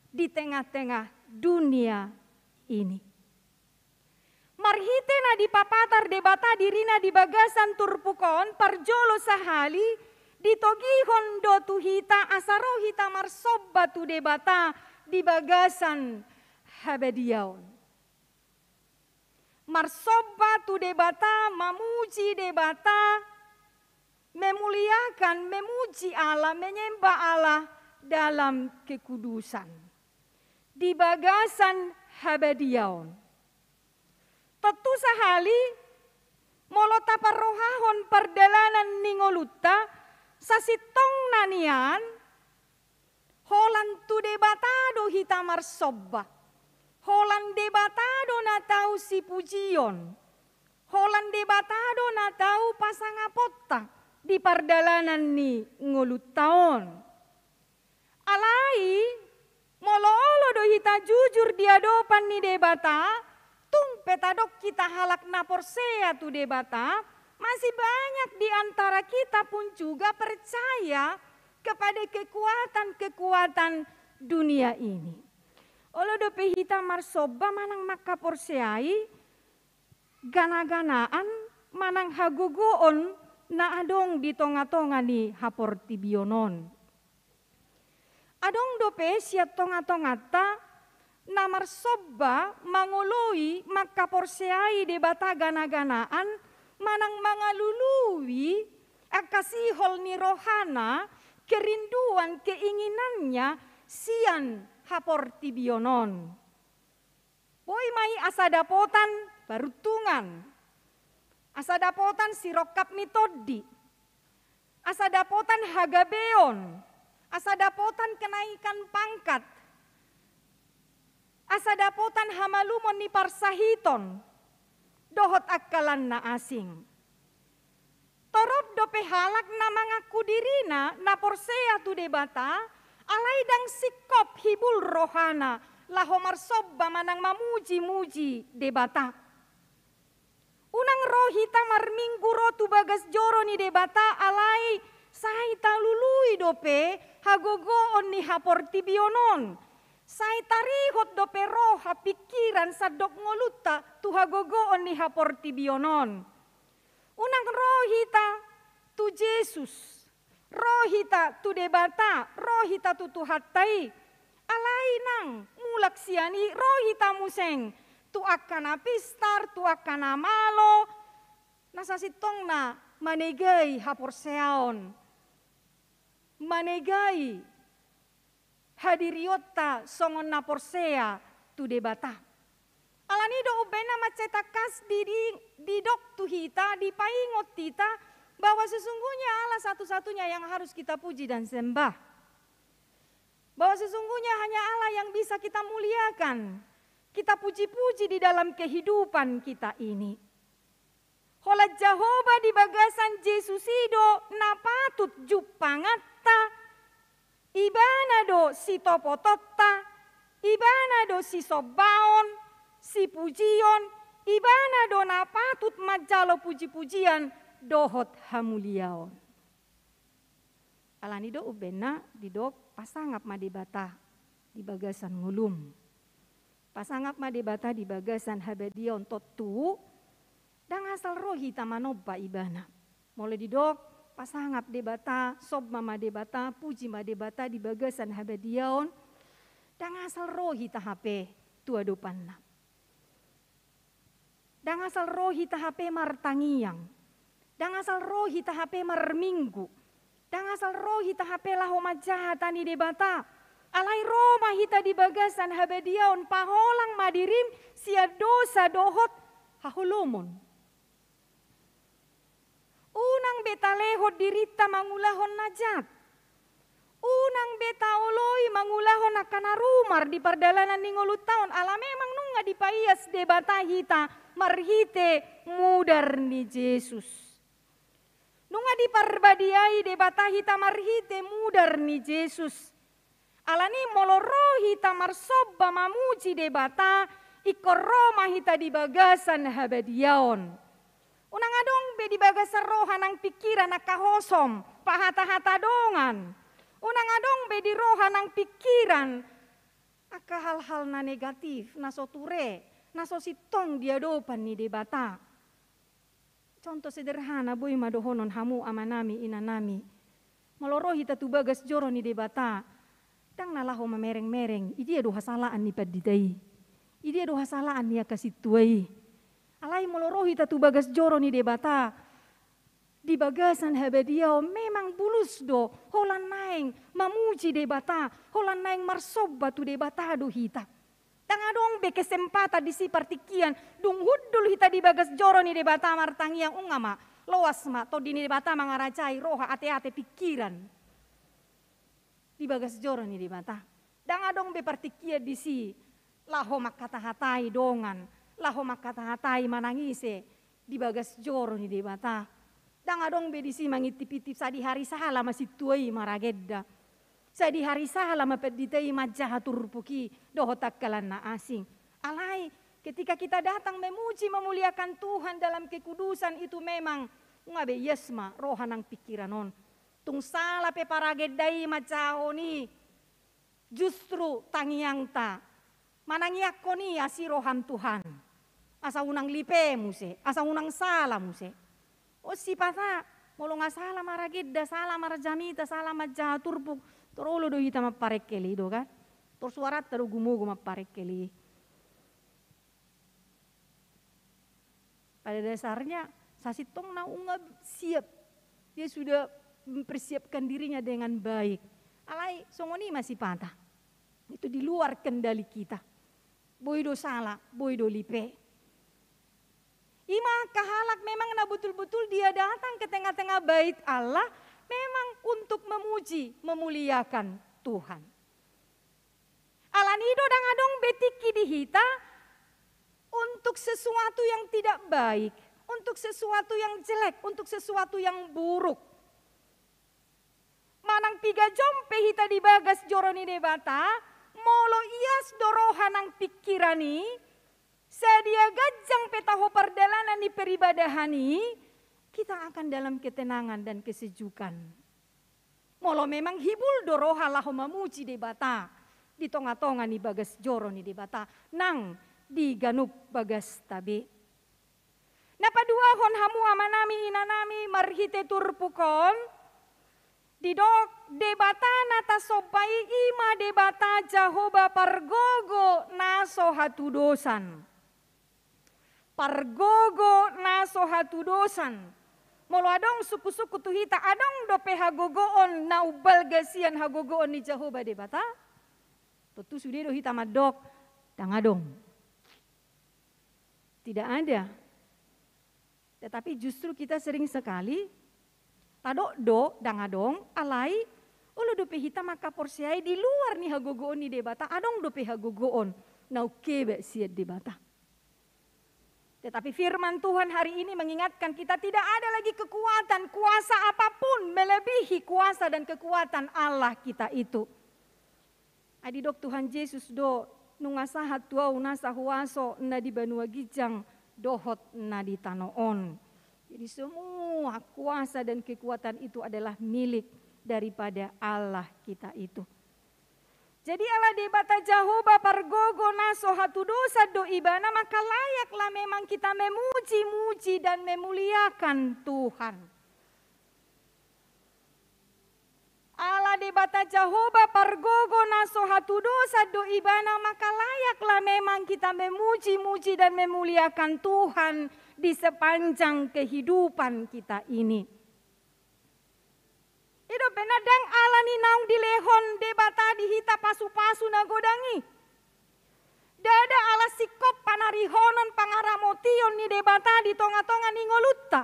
di tengah-tengah dunia ini. Marhite na dipapatar Debata dirina di bagasan turpuk on, parjolo sahali ditogihon do tu hita asa ro hita marsomba tu Debata di bagasan habadiaon. Marsomba tu Debata, mamuji Debata, memuliakan, memuji Allah, menyembah Allah dalam kekudusan. Di bagasan habadiaon. Tontu sahali, molo taparrohahon pardalanan ni ngolunta, Sasintongna nian, holan tu Debata do hita marsomba. Holan Debata do na tau sipujion. Holan Debata do na tau pasangaponta di pardalanan ni ngolunta on. Alai, molo olo do hita jujur di adopan ni Debata, tung pe tadok hita halak na porsea tu Debata, masih banyak di antara kita pun juga percaya kepada kekuatan-kekuatan dunia ini. Olo dope hita marsomba manang mangkaporseai gana-ganaan manang hagogoon na adong di tonga-tonga ni haportibion on. Adong dope sian tonga-tonganta na marsomba mangoloi mangkaporseai debata gana-ganaan manang mangalului angka sihol ni rohana, kerinduan, keinginannya sian haportibion on. Boi ma i asa dapotan paruntungan, asa dapotan sirongkap ni tondi, asa dapotan hagabeon, asa dapotan kenaikan pangkat, asa dapotan hamalumon ni parsahiton, dohot angka lan na asing. Torop dope halak na mangaku dirina na porsea tu Debata, alai ndang singkop hibul rohana laho marsomba manang mamuji-muji Debata. Unang ro hita marminggu ro tu bagas joro ni Debata, alai sai talului dope hagogoon ni haportibion on. Sai tarihot dope roha, pingkiran, sandok ngolunta tu hagogoon ni haportibion on. Unang ro hita tu Jesus, ro hita tu Debata, ro hita tu Tuhanta i. Alai nang mulak sian i ro hita muse tu angka na pistar, tu angka na malo, na sasintongna manegai haporseaon, manegai hadirionta songon na porsea tu Debata. Alani do umbahen na mansai tangkas di, di, didok tu hita, dipaingot hita, bahwa sesungguhnya Allah satu-satunya yang harus kita puji dan sembah. Bahwa sesungguhnya hanya Allah yang bisa kita muliakan, kita puji-puji di dalam kehidupan kita ini. Holan Jahowa di bagasan Jesus i do na patut jumpanganta, Ibana do sitopotonta, Ibana do sisombaon, sipujion, Ibana do na patut manjalo puji-pujian dohot hamuliaon. Alani do umbahen na didok, pasangap ma Debata di bagasan ngolum. Pasangap ma Debata di bagasan habadiaon. Tontu ndang asal ro hita manomba Ibana. Molo didok, pasangap Debata, somba ma Debata, puji ma Debata di bagasan habadiaon, ndang asal ro hita hape tu adopanna. Ndang asal ro hita hape martangiang. Ndang asal ro hita hape marminggu. Ndang asal ro hita hape laho manjaha hata ni Debata. Alai ro ma hita di bagasan habadiaon, paholang ma dirim sian dosa dohot haholomon. Unang be talehon dirinta mangulahon na jat. Unang be taoloi mangulahon angka na rumar di pardalanan ni ngolunta on, ala memang nunga dipaias Debata hita marhite mudar ni Jesus. Nunga diparbadiai Debata hita marhite mudar ni Jesus. Alani molo ro hita marsomba mamuji Debata, ingkon ro ma hita di bagasan habadiaon. Unang adong be di bagasan roha nang pingkiran angka hosom, pahata-hata dongan. Unang adong be di roha nang pingkiran angka hal-hal na negatif, na so ture, na so sintong di adopan ni Debata. Contoh sederhana, boi ma dohonon hamu amanami, inanami. Molo ro hita tu bagas joro ni Debata, ndang na laho mamereng-mereng, i dia do hasalaan ni pandita i? I dia do hasalaan ni angka sintua i? Alai molo ro hita tu bagas joro ni Debata, di bagasan habadiaon memang bulus do, holan naeng mamuji Debata, holan naeng marsomba tu Debata do hita. Ndang adong be kesempatan disi partingkian, dung hundul hita di bagas joro ni Debata martangiang, nunga ma Loas ma Tondi ni Debata mangarajai roha, ateate, pingkiran di bagas joro ni Debata. Ndang adong be partingkian disi laho mangkatahatai dongan, laho mangkatahatai manang ise di bagas joro ni Debata. Ndang adong be disi mangintipintip, sai di hari sala ma sintua i maragenda. Sai di hari sala ma pandita i manjaha turpuk i dohot angka na asing. Alai, ketika kita datang memuji, memuliakan Tuhan dalam kekudusan, itu memang nunga be ias ma roha nang pingkiran on. Tung sala pe paragenda i manjahahon i, justru tangiangta manangiangkon i asi roham, Tuhan. Asa unang lipe muse, asa unang sala muse. O, sipata, molo nga sala maragenda, sala marjamita, sala manjaha turpuk, tor olo do hita mamparengkel i do kan? Tor suaranta do gumogo mamparengkel i. Pada dasarnya, sasintongna nunga siap. Dia sudah mempersiapkan dirinya dengan baik. Alai, songon i ma sipata. Itu di luar kendali kita. Boi do sala, boi do lipe. I ma angka halak memang na betul-betul dia datang ke tengah-tengah bait Allah memang untuk memuji, memuliakan Tuhan. Alani i do ndang adong be tingki di hita untuk sesuatu yang tidak baik, untuk sesuatu yang jelek, untuk sesuatu yang buruk. Manang piga jom pe hita di bagas joro ni Debata, molo ias do roha nang pingkiran i, sadia ganjang pe taho pardalanan ni peribadahan i, kita akan dalam ketenangan dan kesejukan. Molo memang hibul do roha laho mamuji Debata di tonga-tonga ni bagas joro ni Debata nang di ganup bagasta be. Na paduahon hamu amanami inanami marhite turpuk on, didok Debata na tasomba i, i ma Debata Jahowa pargogo na so hatudosan. Pargogo na so hatudosan. Molo adong sungkun-sungkun tu hita, adong dope hagogoon na umbalga sian hagogoon ni Jahowa Debata? Tontu sude do hita mandok, ndang adong. Tidak ada. Tetapi justru kita sering sekali tadok do ndang adong, alai olo dope hita mangkaporseai di luar ni hagogoon ni Debata, adong dope hagogoon na ungkeba sian Debata. Tetapi firman Tuhan hari ini mengingatkan kita, tidak ada lagi kekuatan, kuasa apapun melebihi kuasa dan kekuatan Allah kita itu. Ai didok Tuhan Jesus do, nunga sahat tu Ahu nasa huaso na di banua ginjang dohot na di tano on. Jadi semua kuasa dan kekuatan itu adalah milik daripada Allah kita itu. Jadi ala Debata Jahowa pargogo na so hatudosan do Ibana, maka layaklah memang kita memuji-muji dan memuliakan Tuhan. Ala Debata Jahowa pargogo na so hatudosan do Ibana, maka layaklah memang kita memuji-muji dan memuliakan Tuhan di sepanjang kehidupan kita ini. I do pe na ndang ala ni naung dilehon Debata di hita pasu-pasu na godang i. Ndada ala singkop panarihonon pangaramotion ni Debata di tonga-tonga ni ngolunta.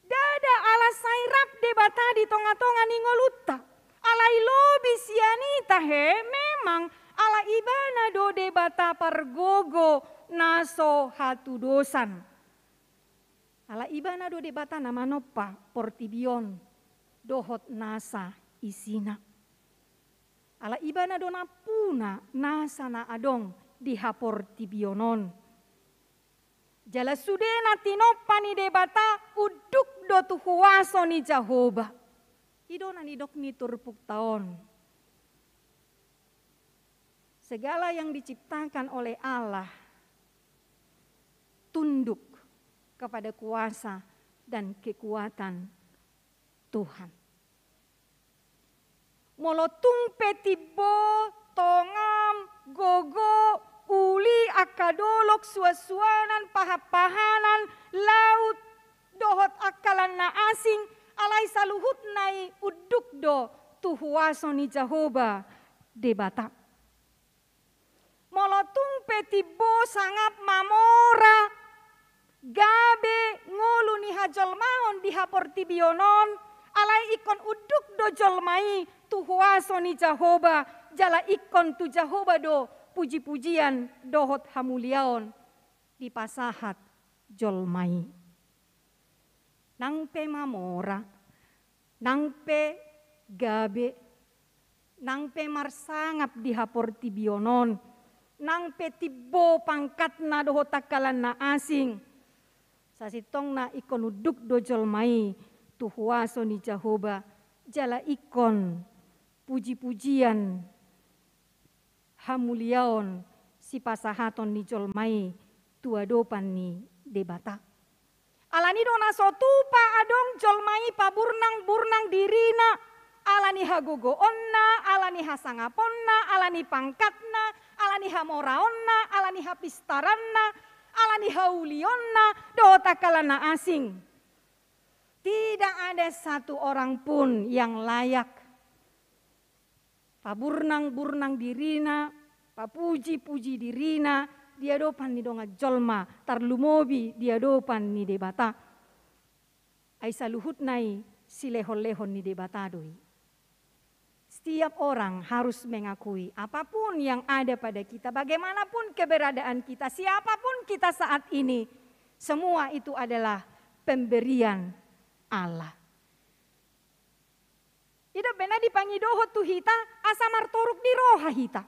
Ndada ala sai rap Debata di tonga-tonga ni ngolunta. Alai lobi sian i tahe, memang ala Ibana do Debata pargogo na so hatudosan. Ala Ibana do Debata na manompa portibi on dohot nasa isina. Ala Ibana do nampuna nasa na adong di haportibion on. Jala sude na tinompa ni Debata unduk do tu huaso ni Jahowa. I do na nidok ni turpukta on. Segala yang diciptakan oleh Allah tunduk kepada kuasa dan kekuatan Tuhan. Molo tung pe timbo, tongam, gogo, uli, angka dolok, suan-suanan, pahan-pahanan, laut, dohot angka na asing, alai saluhutna i unduk do tu huaso ni Jahowa Debata. Molo tung pe timbo sangap mamora, gabe ngolu ni hajolmaon di haportibion on, alai ingkon unduk do jolma i tu huaso ni Jahowa, jala ingkon tu Jahowa do puji-pujian dohot hamuliaon dipasahat jolma i. Nang pe mamora, nang pe gabe, nang pe marsangap di haportibion on, nang pe timbo pangkatna dohot angka na asing, sasintongna ingkon unduk do jolma i tu huaso ni Jahowa, jala ingkon puji-pujian, hamuliaon sipasahaton ni jolma i tu adopan ni Debata. Alani do na so tupa adong jolma i paburnang-burnang dirina, alani hagogoonna, alani hasangaponna, alani pangkatna, alani hamoraonna, alani hapistaranna, alani haulionna dohot angka na asing. Tidak ada satu orang pun yang layak paburnang-burnang dirina, papuji-puji dirina di adopan ni dongan jolma, tarlumobi di adopan ni Debata. Ai saluhutna i silehon-lehon ni Debata do i. Setiap orang harus mengakui, apapun yang ada pada kita, bagaimanapun keberadaan kita, siapapun kita saat ini, semua itu adalah pemberian Allah. I do umbahen na dipangidohon tu hita asa martoruk di roha hita.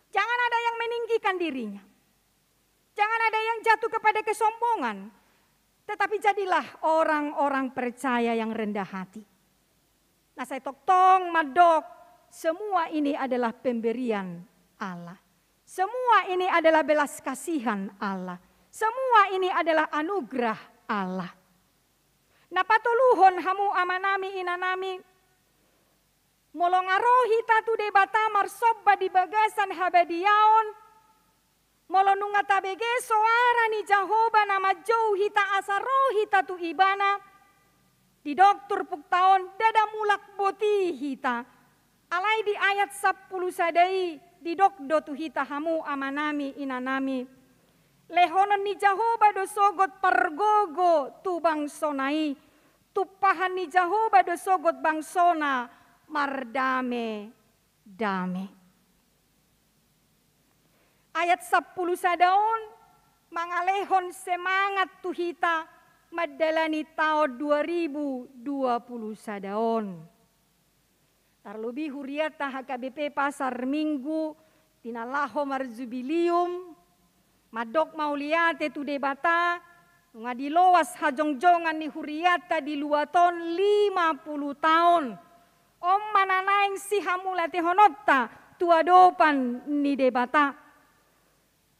Jangan ada yang meninggikan dirinya. Jangan ada yang jatuh kepada kesombongan. Tetapi jadilah orang-orang percaya yang rendah hati. Na sai tongtong mandok, semua ini adalah pemberian Allah. Semua ini adalah belas kasihan Allah. Semua ini adalah anugerah Allah. Na patoluhon, hamu amanami inanami, molo nga ro hita tu Debata marsomba di bagasan habadiaon, molo nunga tabege soara ni Jahowa na manjou hita asa ro hita tu Ibana, didok turpukta on ndada mulak boti hita. Alai di ayat sampulu sada i didok do tu hita, hamu amanami inanami, lehonon ni Jahowa do sogot pargogo tu bangsona i, tumpahan ni Jahowa do sogot bangsona mardame-dame. Ayat sampulu sada on mangalehon semangat tu hita mandalani taon dua ribu dua puluh sada on. Tarlobi hurianta H K B P Pasar Minggu di na laho marjubilium, mandok mauliate tu Debata, nunga diloas hajongjongan ni hurianta di luat on lima pulu taon. On ma na naeng sihamuliatehononta tu adopan ni Debata.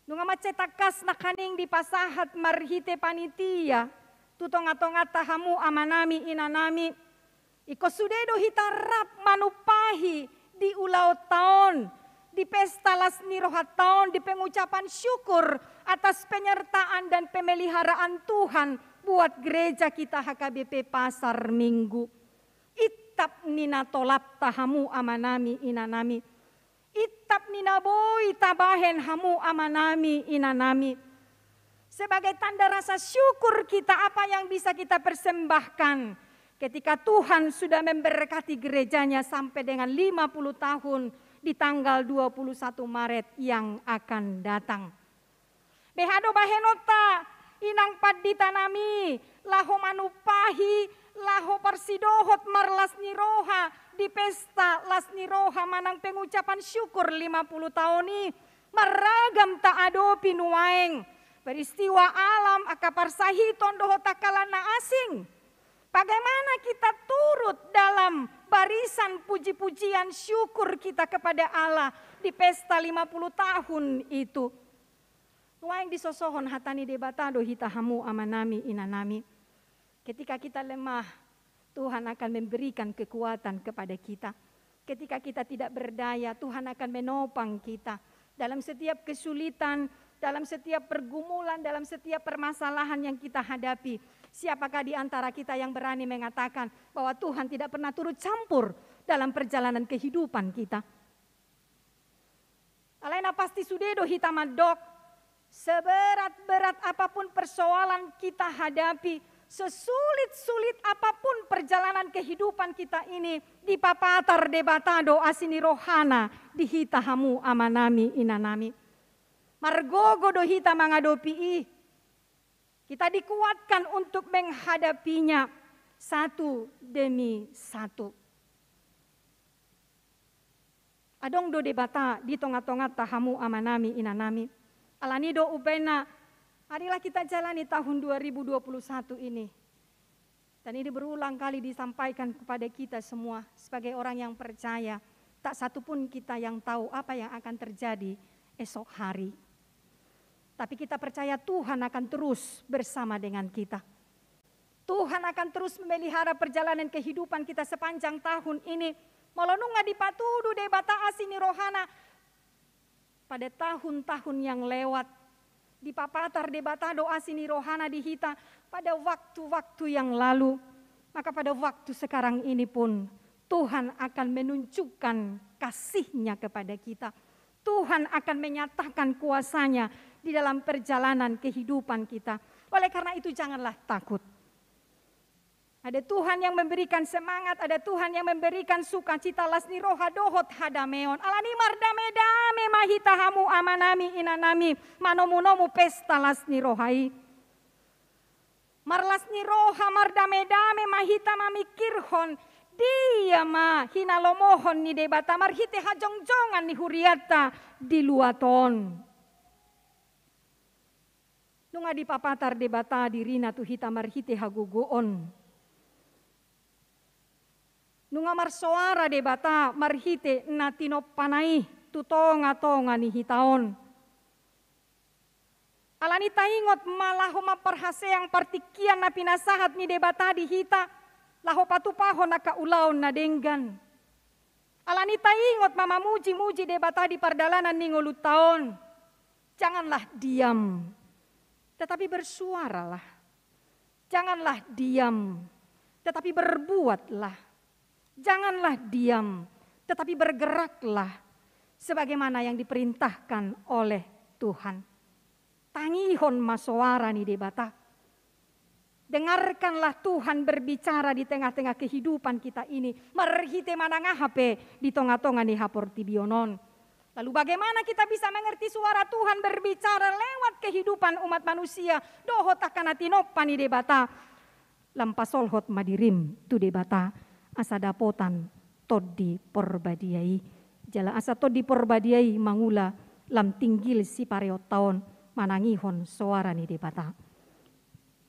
Nunga mansai tangkas nangkaning dipasahat marhite panitia tu tongatonganta, hamu amanami inanami. Ingkon sude do hita rap manumpahi di ulaonta on, di pesta las ni rohanta on, di pengucapan syukur atas penyertaan dan pemeliharaan Tuhan buat gereja kita H K B P Pasar Minggu. Itap ni na tolapta, hamu amanami inanami. Itap ni na boi tabahen, hamu amanami inanami. Sebagai tanda rasa syukur kita, apa yang bisa kita persembahkan ketika Tuhan sudah memberkati gereja-Nya sampai dengan lima puluh tahun di tanggal dua puluh satu Maret yang akan datang? Beha do bahenonta, inang panditanami, laho manumpahi, laho parsidohot marlas ni roha di pesta las ni roha manang pengucapan syukur lima puluh taon i, marragam taadopi nuaeng, peristiwa alam, angka parsahiton dohot angka na asing. Bagaimana kita turut dalam barisan puji-pujian syukur kita kepada Allah di pesta lima puluh tahun itu? Nuaeng disosohon hata ni Debata do hita, hamu amanami inanami. Ketika kita lemah, Tuhan akan memberikan kekuatan kepada kita. Ketika kita tidak berdaya, Tuhan akan menopang kita. Dalam setiap kesulitan, dalam setiap pergumulan, dalam setiap permasalahan yang kita hadapi, siapakah di antara kita yang berani mengatakan bahwa Tuhan tidak pernah turut campur dalam perjalanan kehidupan kita? Alai na pasti sude do hita mandok, Seberat-berat apapun persoalan kita hadapi, sesulit-sulit apapun perjalanan kehidupan kita ini, dipapatar Debata do asi ni rohana di hita hamu amanami inanami. Margogo do hita mangadopi i. Kita dikuatkan untuk menghadapinya satu demi satu. Adong do Debata di tonga-tonganta hamu amanami inanami. Alani do umbahen na, marilah kita jalani tahun dua ribu dua puluh satu ini. Dan ini berulang kali disampaikan kepada kita semua sebagai orang yang percaya, tak satu pun kita yang tahu apa yang akan terjadi esok hari. Tapi kita percaya Tuhan akan terus bersama dengan kita. Tuhan akan terus memelihara perjalanan kehidupan kita sepanjang tahun ini. Molo nunga dipatudu Debata asi ni rohana pada tahun-tahun yang lewat, dipapatar Debata do asi ni rohana di hita pada waktu-waktu yang lalu, maka pada waktu sekarang ini pun Tuhan akan menunjukkan kasih-Nya kepada kita. Tuhan akan menyatakan kuasa-Nya di dalam perjalanan kehidupan kita. Oleh karena itu, janganlah takut. Ada Tuhan yang memberikan semangat, ada Tuhan yang memberikan sukacita, las ni roha dohot hadameon. Alani mardame-dame ma hita hamu amanami inanami, manomu-nomu pesta las ni roha i. Marlas ni roha, mardame-dame ma hita mamingkirhon dia ma hinalomohon ni Debata marhite hajongjongan ni hurianta di luat on. Nunga dipapatar Debata diri-Na tu hita marhite hagogoon. Nunga marsoara Debata marhite na tinompa-Na i tu tonga-tonga ni hita on. Alani taingot ma laho mamparhaseang partingkian na pinasahat ni Debata di hita, laho patupahon angka ulaon na denggan. Alani taingot ma mamuji-muji Debata di pardalanan ni ngolunta on. Janganlah diam, tetapi bersuaralah. Janganlah diam, tetapi berbuatlah. Janganlah diam, tetapi bergeraklah sebagaimana yang diperintahkan oleh Tuhan. Tangihon ma soara ni Debata. Dengarkanlah Tuhan berbicara di tengah-tengah kehidupan kita ini, marhite manang aha pe di tonga-tonga ni haportibion on. Lalu bagaimana kita bisa mengerti suara Tuhan berbicara lewat kehidupan umat manusia dohot angka na tinompa ni Debata? Lam pasolhot ma dirim tu Debata asa dapotan Tondi Porbadia i. Jala asa Tondi Porbadia i mangula lam tinggil sipareonta on manangihon soara ni Debata.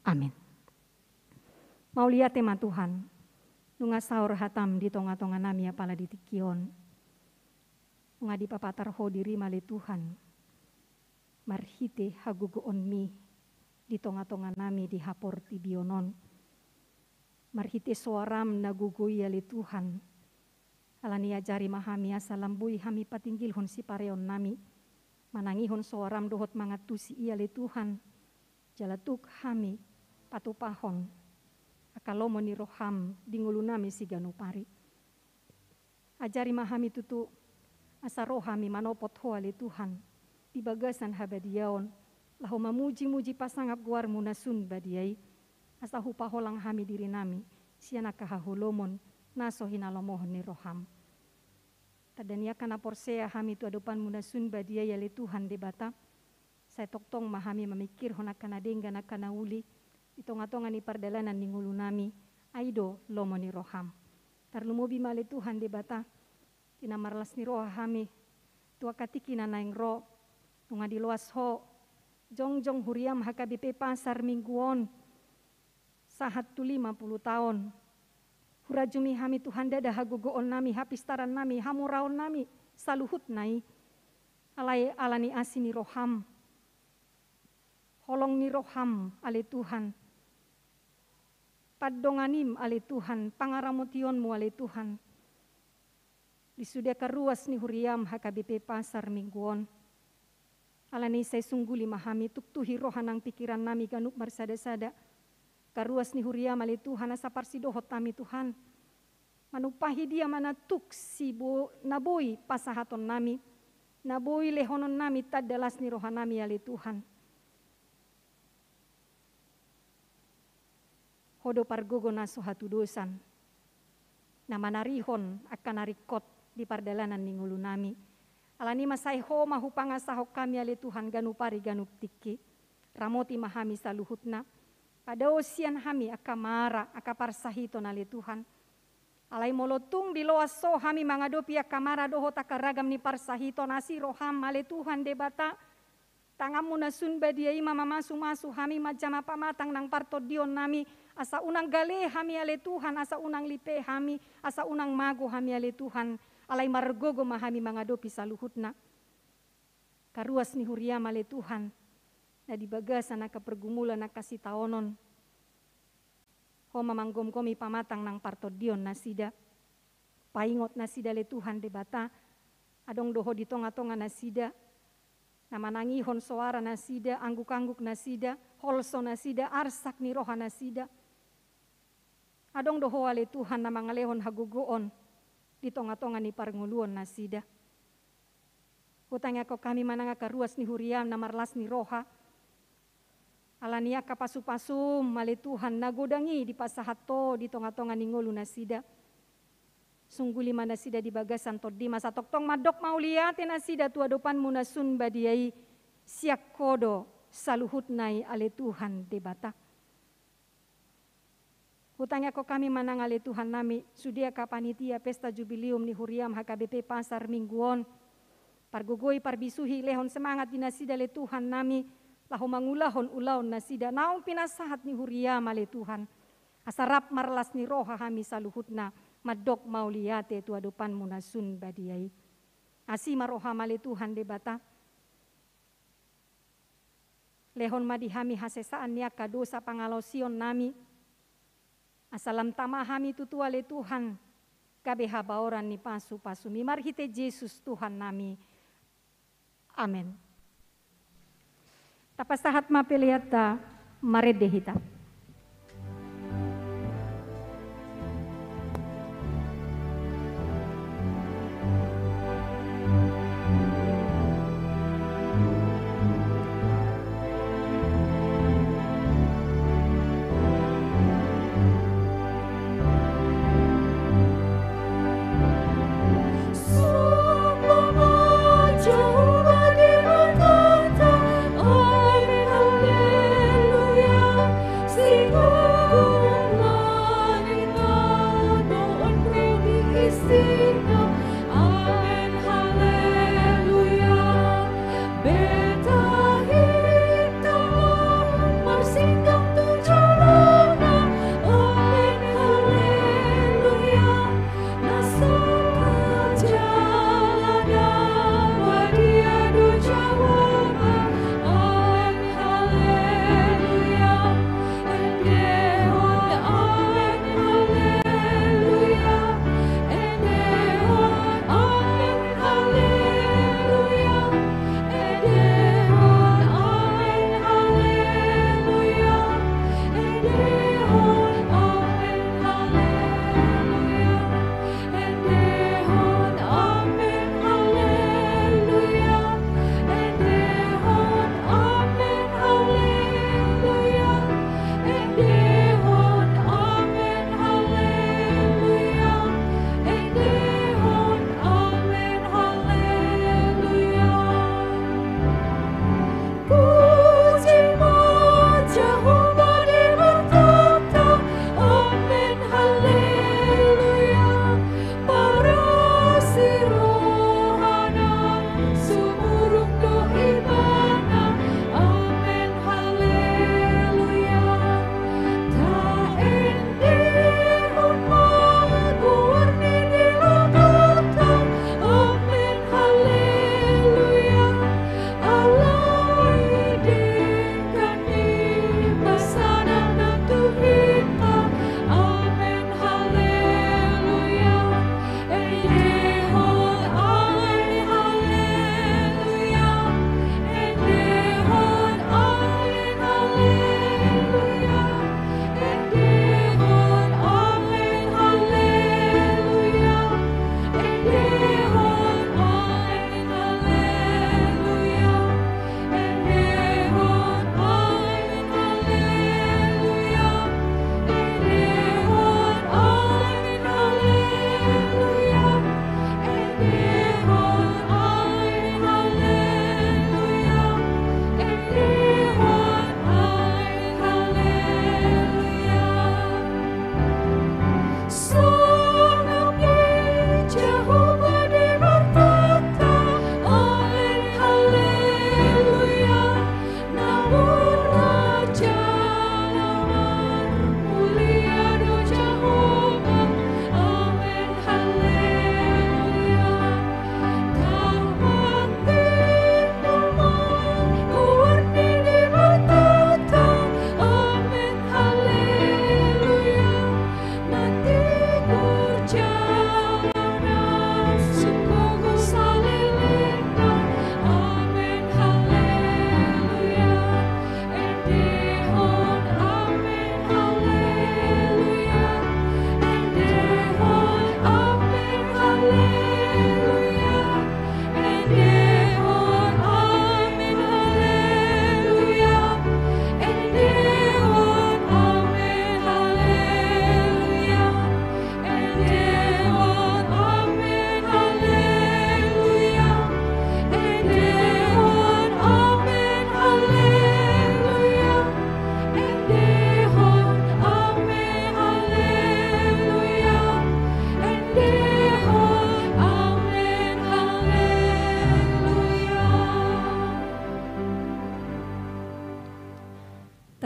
Amin. Mauliate ma Tuhan, nunga saor hataM di tonga-tonga nami apala di tingki on. Nunga dipapatar Ho diriM ale Tuhan, marhite hagogoonMi di tonga-tonga nami di haportibion on. Marhite soaraM na gogo i ale Tuhan, alani ajari ma hami asa lam boi hami patinggilhon sipareon nami, manangihon soaraM dohot mangantusi i ale Tuhan, jala tuk hami patupahon angka lomo ni rohaM di ngolu nami siganup ari. Ajari ma hami tutu, asa ro hami manopot Ho ale Tuhan, di bagasan habadiaon, laho mamuji-muji pasangap goarMu na sun badia i, asa hupaholang hami diri nami sian angka haholomon na so hinalomohon ni rohaM. Tanda ni angka na porsea hami tu adopanMu na sun badia i ale Tuhan Debata, sai tongtong ma hami mamingkirhon angka na denggan angka na uli di tonga-tonga ni pardalanan ni ngolu nami, ai do lomo ni rohaM. Tarlumobi ma ale Tuhan Debata, di na marlas ni roha hami tu angka tingki na naeng ro, nunga diloas Ho jongjong huriaM H K B P Pasar Minggu on sahat tu lima puluh taon. Hurajumi hami Tuhan ndada hagogoon nami, hapistaran nami, hamoraon nami saluhutna i. Alai alani asi ni rohaM, holong ni rohaM ale Tuhan, pandonganim ale Tuhan, pangaramotionMu ale Tuhan, di sude angka ruas ni huriaM H K B P Pasar Minggu on. Alani i sai sungguli ma hami, tuktuhi roha nang pingkiran nami ganup marsada-sada angka ruas ni huriaM ale Tuhan, asa parsidohot hami Tuhan, manumpahi dia ma na tuk sibo-, na boi pasahaton nami, na boi lehonon nami tanda las ni roha nami ale Tuhan. Ho do pargogo na so hatudosan, na manarihon angka na ringkot di pardalanan ni ngolunami. Alani i mansai Ho ma hupangasahon hami ale Tuhan ganup ari ganup tingki. Ramoti ma hami saluhutna. Padao sian hami angka mara, angka parsahiton ale Tuhan. Alai molo tung diloas Ho hami mangadopi angka mara dohot angka ragam ni parsahiton, asi roham ale Tuhan Debata. Tanganmu na sun badia i ma mamasumasu hami manjama pamatang nang partondionnami, asa unang gale hami ale Tuhan, asa unang lipe hami, asa unang mago hami ale Tuhan. Alai margogo ma hami mangadopi saluhutna. Angka ruas ni huriam ale Tuhan, na di bagasan angka pergumulan angka sitaonon. Ho ma manggomgomi pamatang nang partondionnasida. Paingot nasida ale Tuhan Debata. Adong do Ho di tongatonganasida, na manangihon soaranasida, anggukangguknasida, holsonasida, arsak ni rohanasida. Adong do Ho ale Tuhan na mangalehon hagogoon di tongatonga ni parngoluonnasida. Hutangiangkon hami ma nang angka ruas ni huriam na marlas ni roha. Alani angka pasupasum ale Tuhan na godang i dipasahat Ho di tongatonga ni ngolunasida. Sungguli ma nasida di bagasan tondim asa tongtong mandok mauliate nasida tu adopanmu na sun badia i, sian Ho do saluhutna i ale Tuhan Debata. Hutangiangkon hami ma nang ale Tuhannami, sude angka panitia pesta jubilium ni huriam H K B P Pasar Minggu on. Pargogoi, parbisuhi, lehon semangat di nasida ale Tuhannami, laho mangulahon ulaonnasida naung pinasahat ni huriam ale Tuhan. Asa rap marlas ni roha hami saluhutna mandok mauliate tu adopanmu na sun badia i. Asi ma roham ale Tuhan Debata. Lehon ma di hami hasesaan ni angka dosa pangalaosionnami. Asa lam tama hami tutu ale Tuhan gabe habaoran ni pasupasumi marhite Jesus Tuhannami. Amen. Tapasahat ma peleanta, marende hita.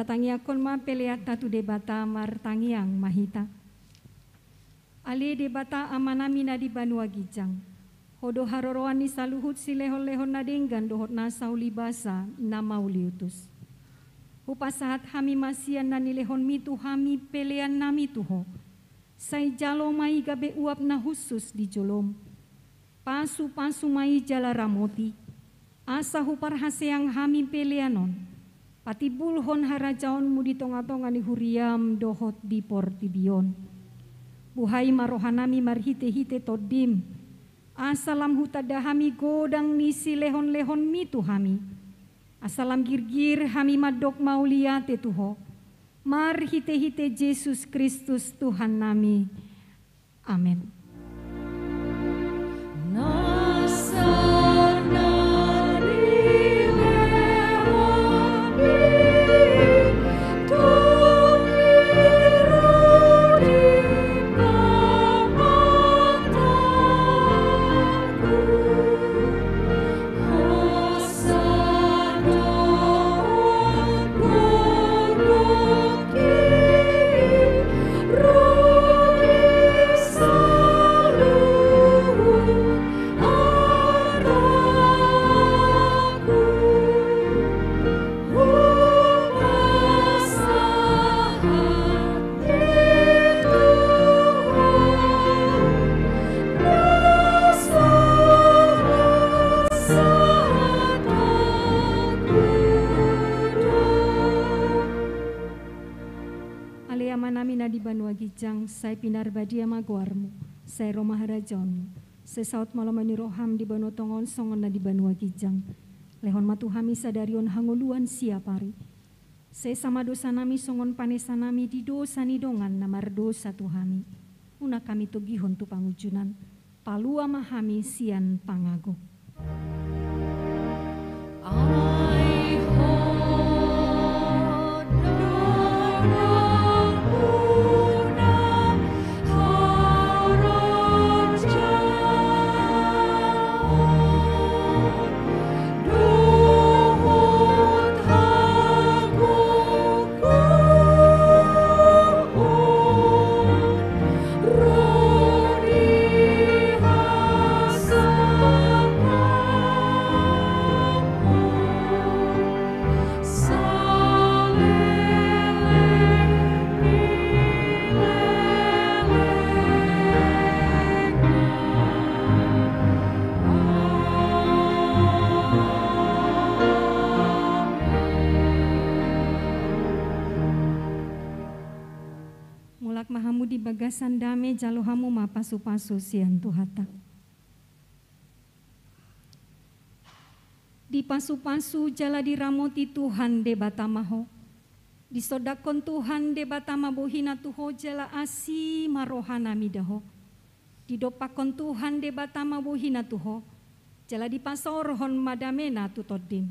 Tangiangkon ma peleanta tu Debata. Martangiang ma hita. Ale Debata Amanami na di banua ginjang, Ho do haroroan ni saluhut silehonlehon na denggan dohot nasa ulibasa na mauliutus. Hupasahat hami ma sian na nilehonMi tu hami peleannami tu Ho. Sai jalo ma i gabe uap na hushus di joloM. Pasupasu ma i jala ramoti, asa huparhaseang hami pelean on, patimbulhon harajaonMu di tongatonga ni huriaM dohot di portibi on. Buhai ma rohanami marhitehite TondiM, asa lam hutanda hami godang ni silehonlehonMi tu hami, asa lam girgir hami mandok mauliate tu Ho, marhitehite Jesus Kristus Tuhannami. Amen. Ale Amanami na di banua ginjang, sai pinarbadia ma goarMu, sai ro ma harajaonMu, sai saut ma lomo ni rohaM di banua tonga on songon na di banua ginjang. Lehon ma tu hami sadari on hangoluan siapari. Sesa ma dosanami songon panesanami di dosa ni dongan na mardosa tu hami. Unang hami togihon tu pangunjunan. Palua ma hami sian pangago. Mulak ma hamu di bagasan dame, jalo hamu ma pasupasu sian Tuhanta. Dipasupasu jala diramoti Tuhan Debata ma ho. Disondangkon Tuhan Debata ma bohiNa tu ho jala asi ma rohaNa mida ho. Didompakkon Tuhan Debata ma bohiNa tu ho, jala dipasaorhon ma dameNa tu tondim.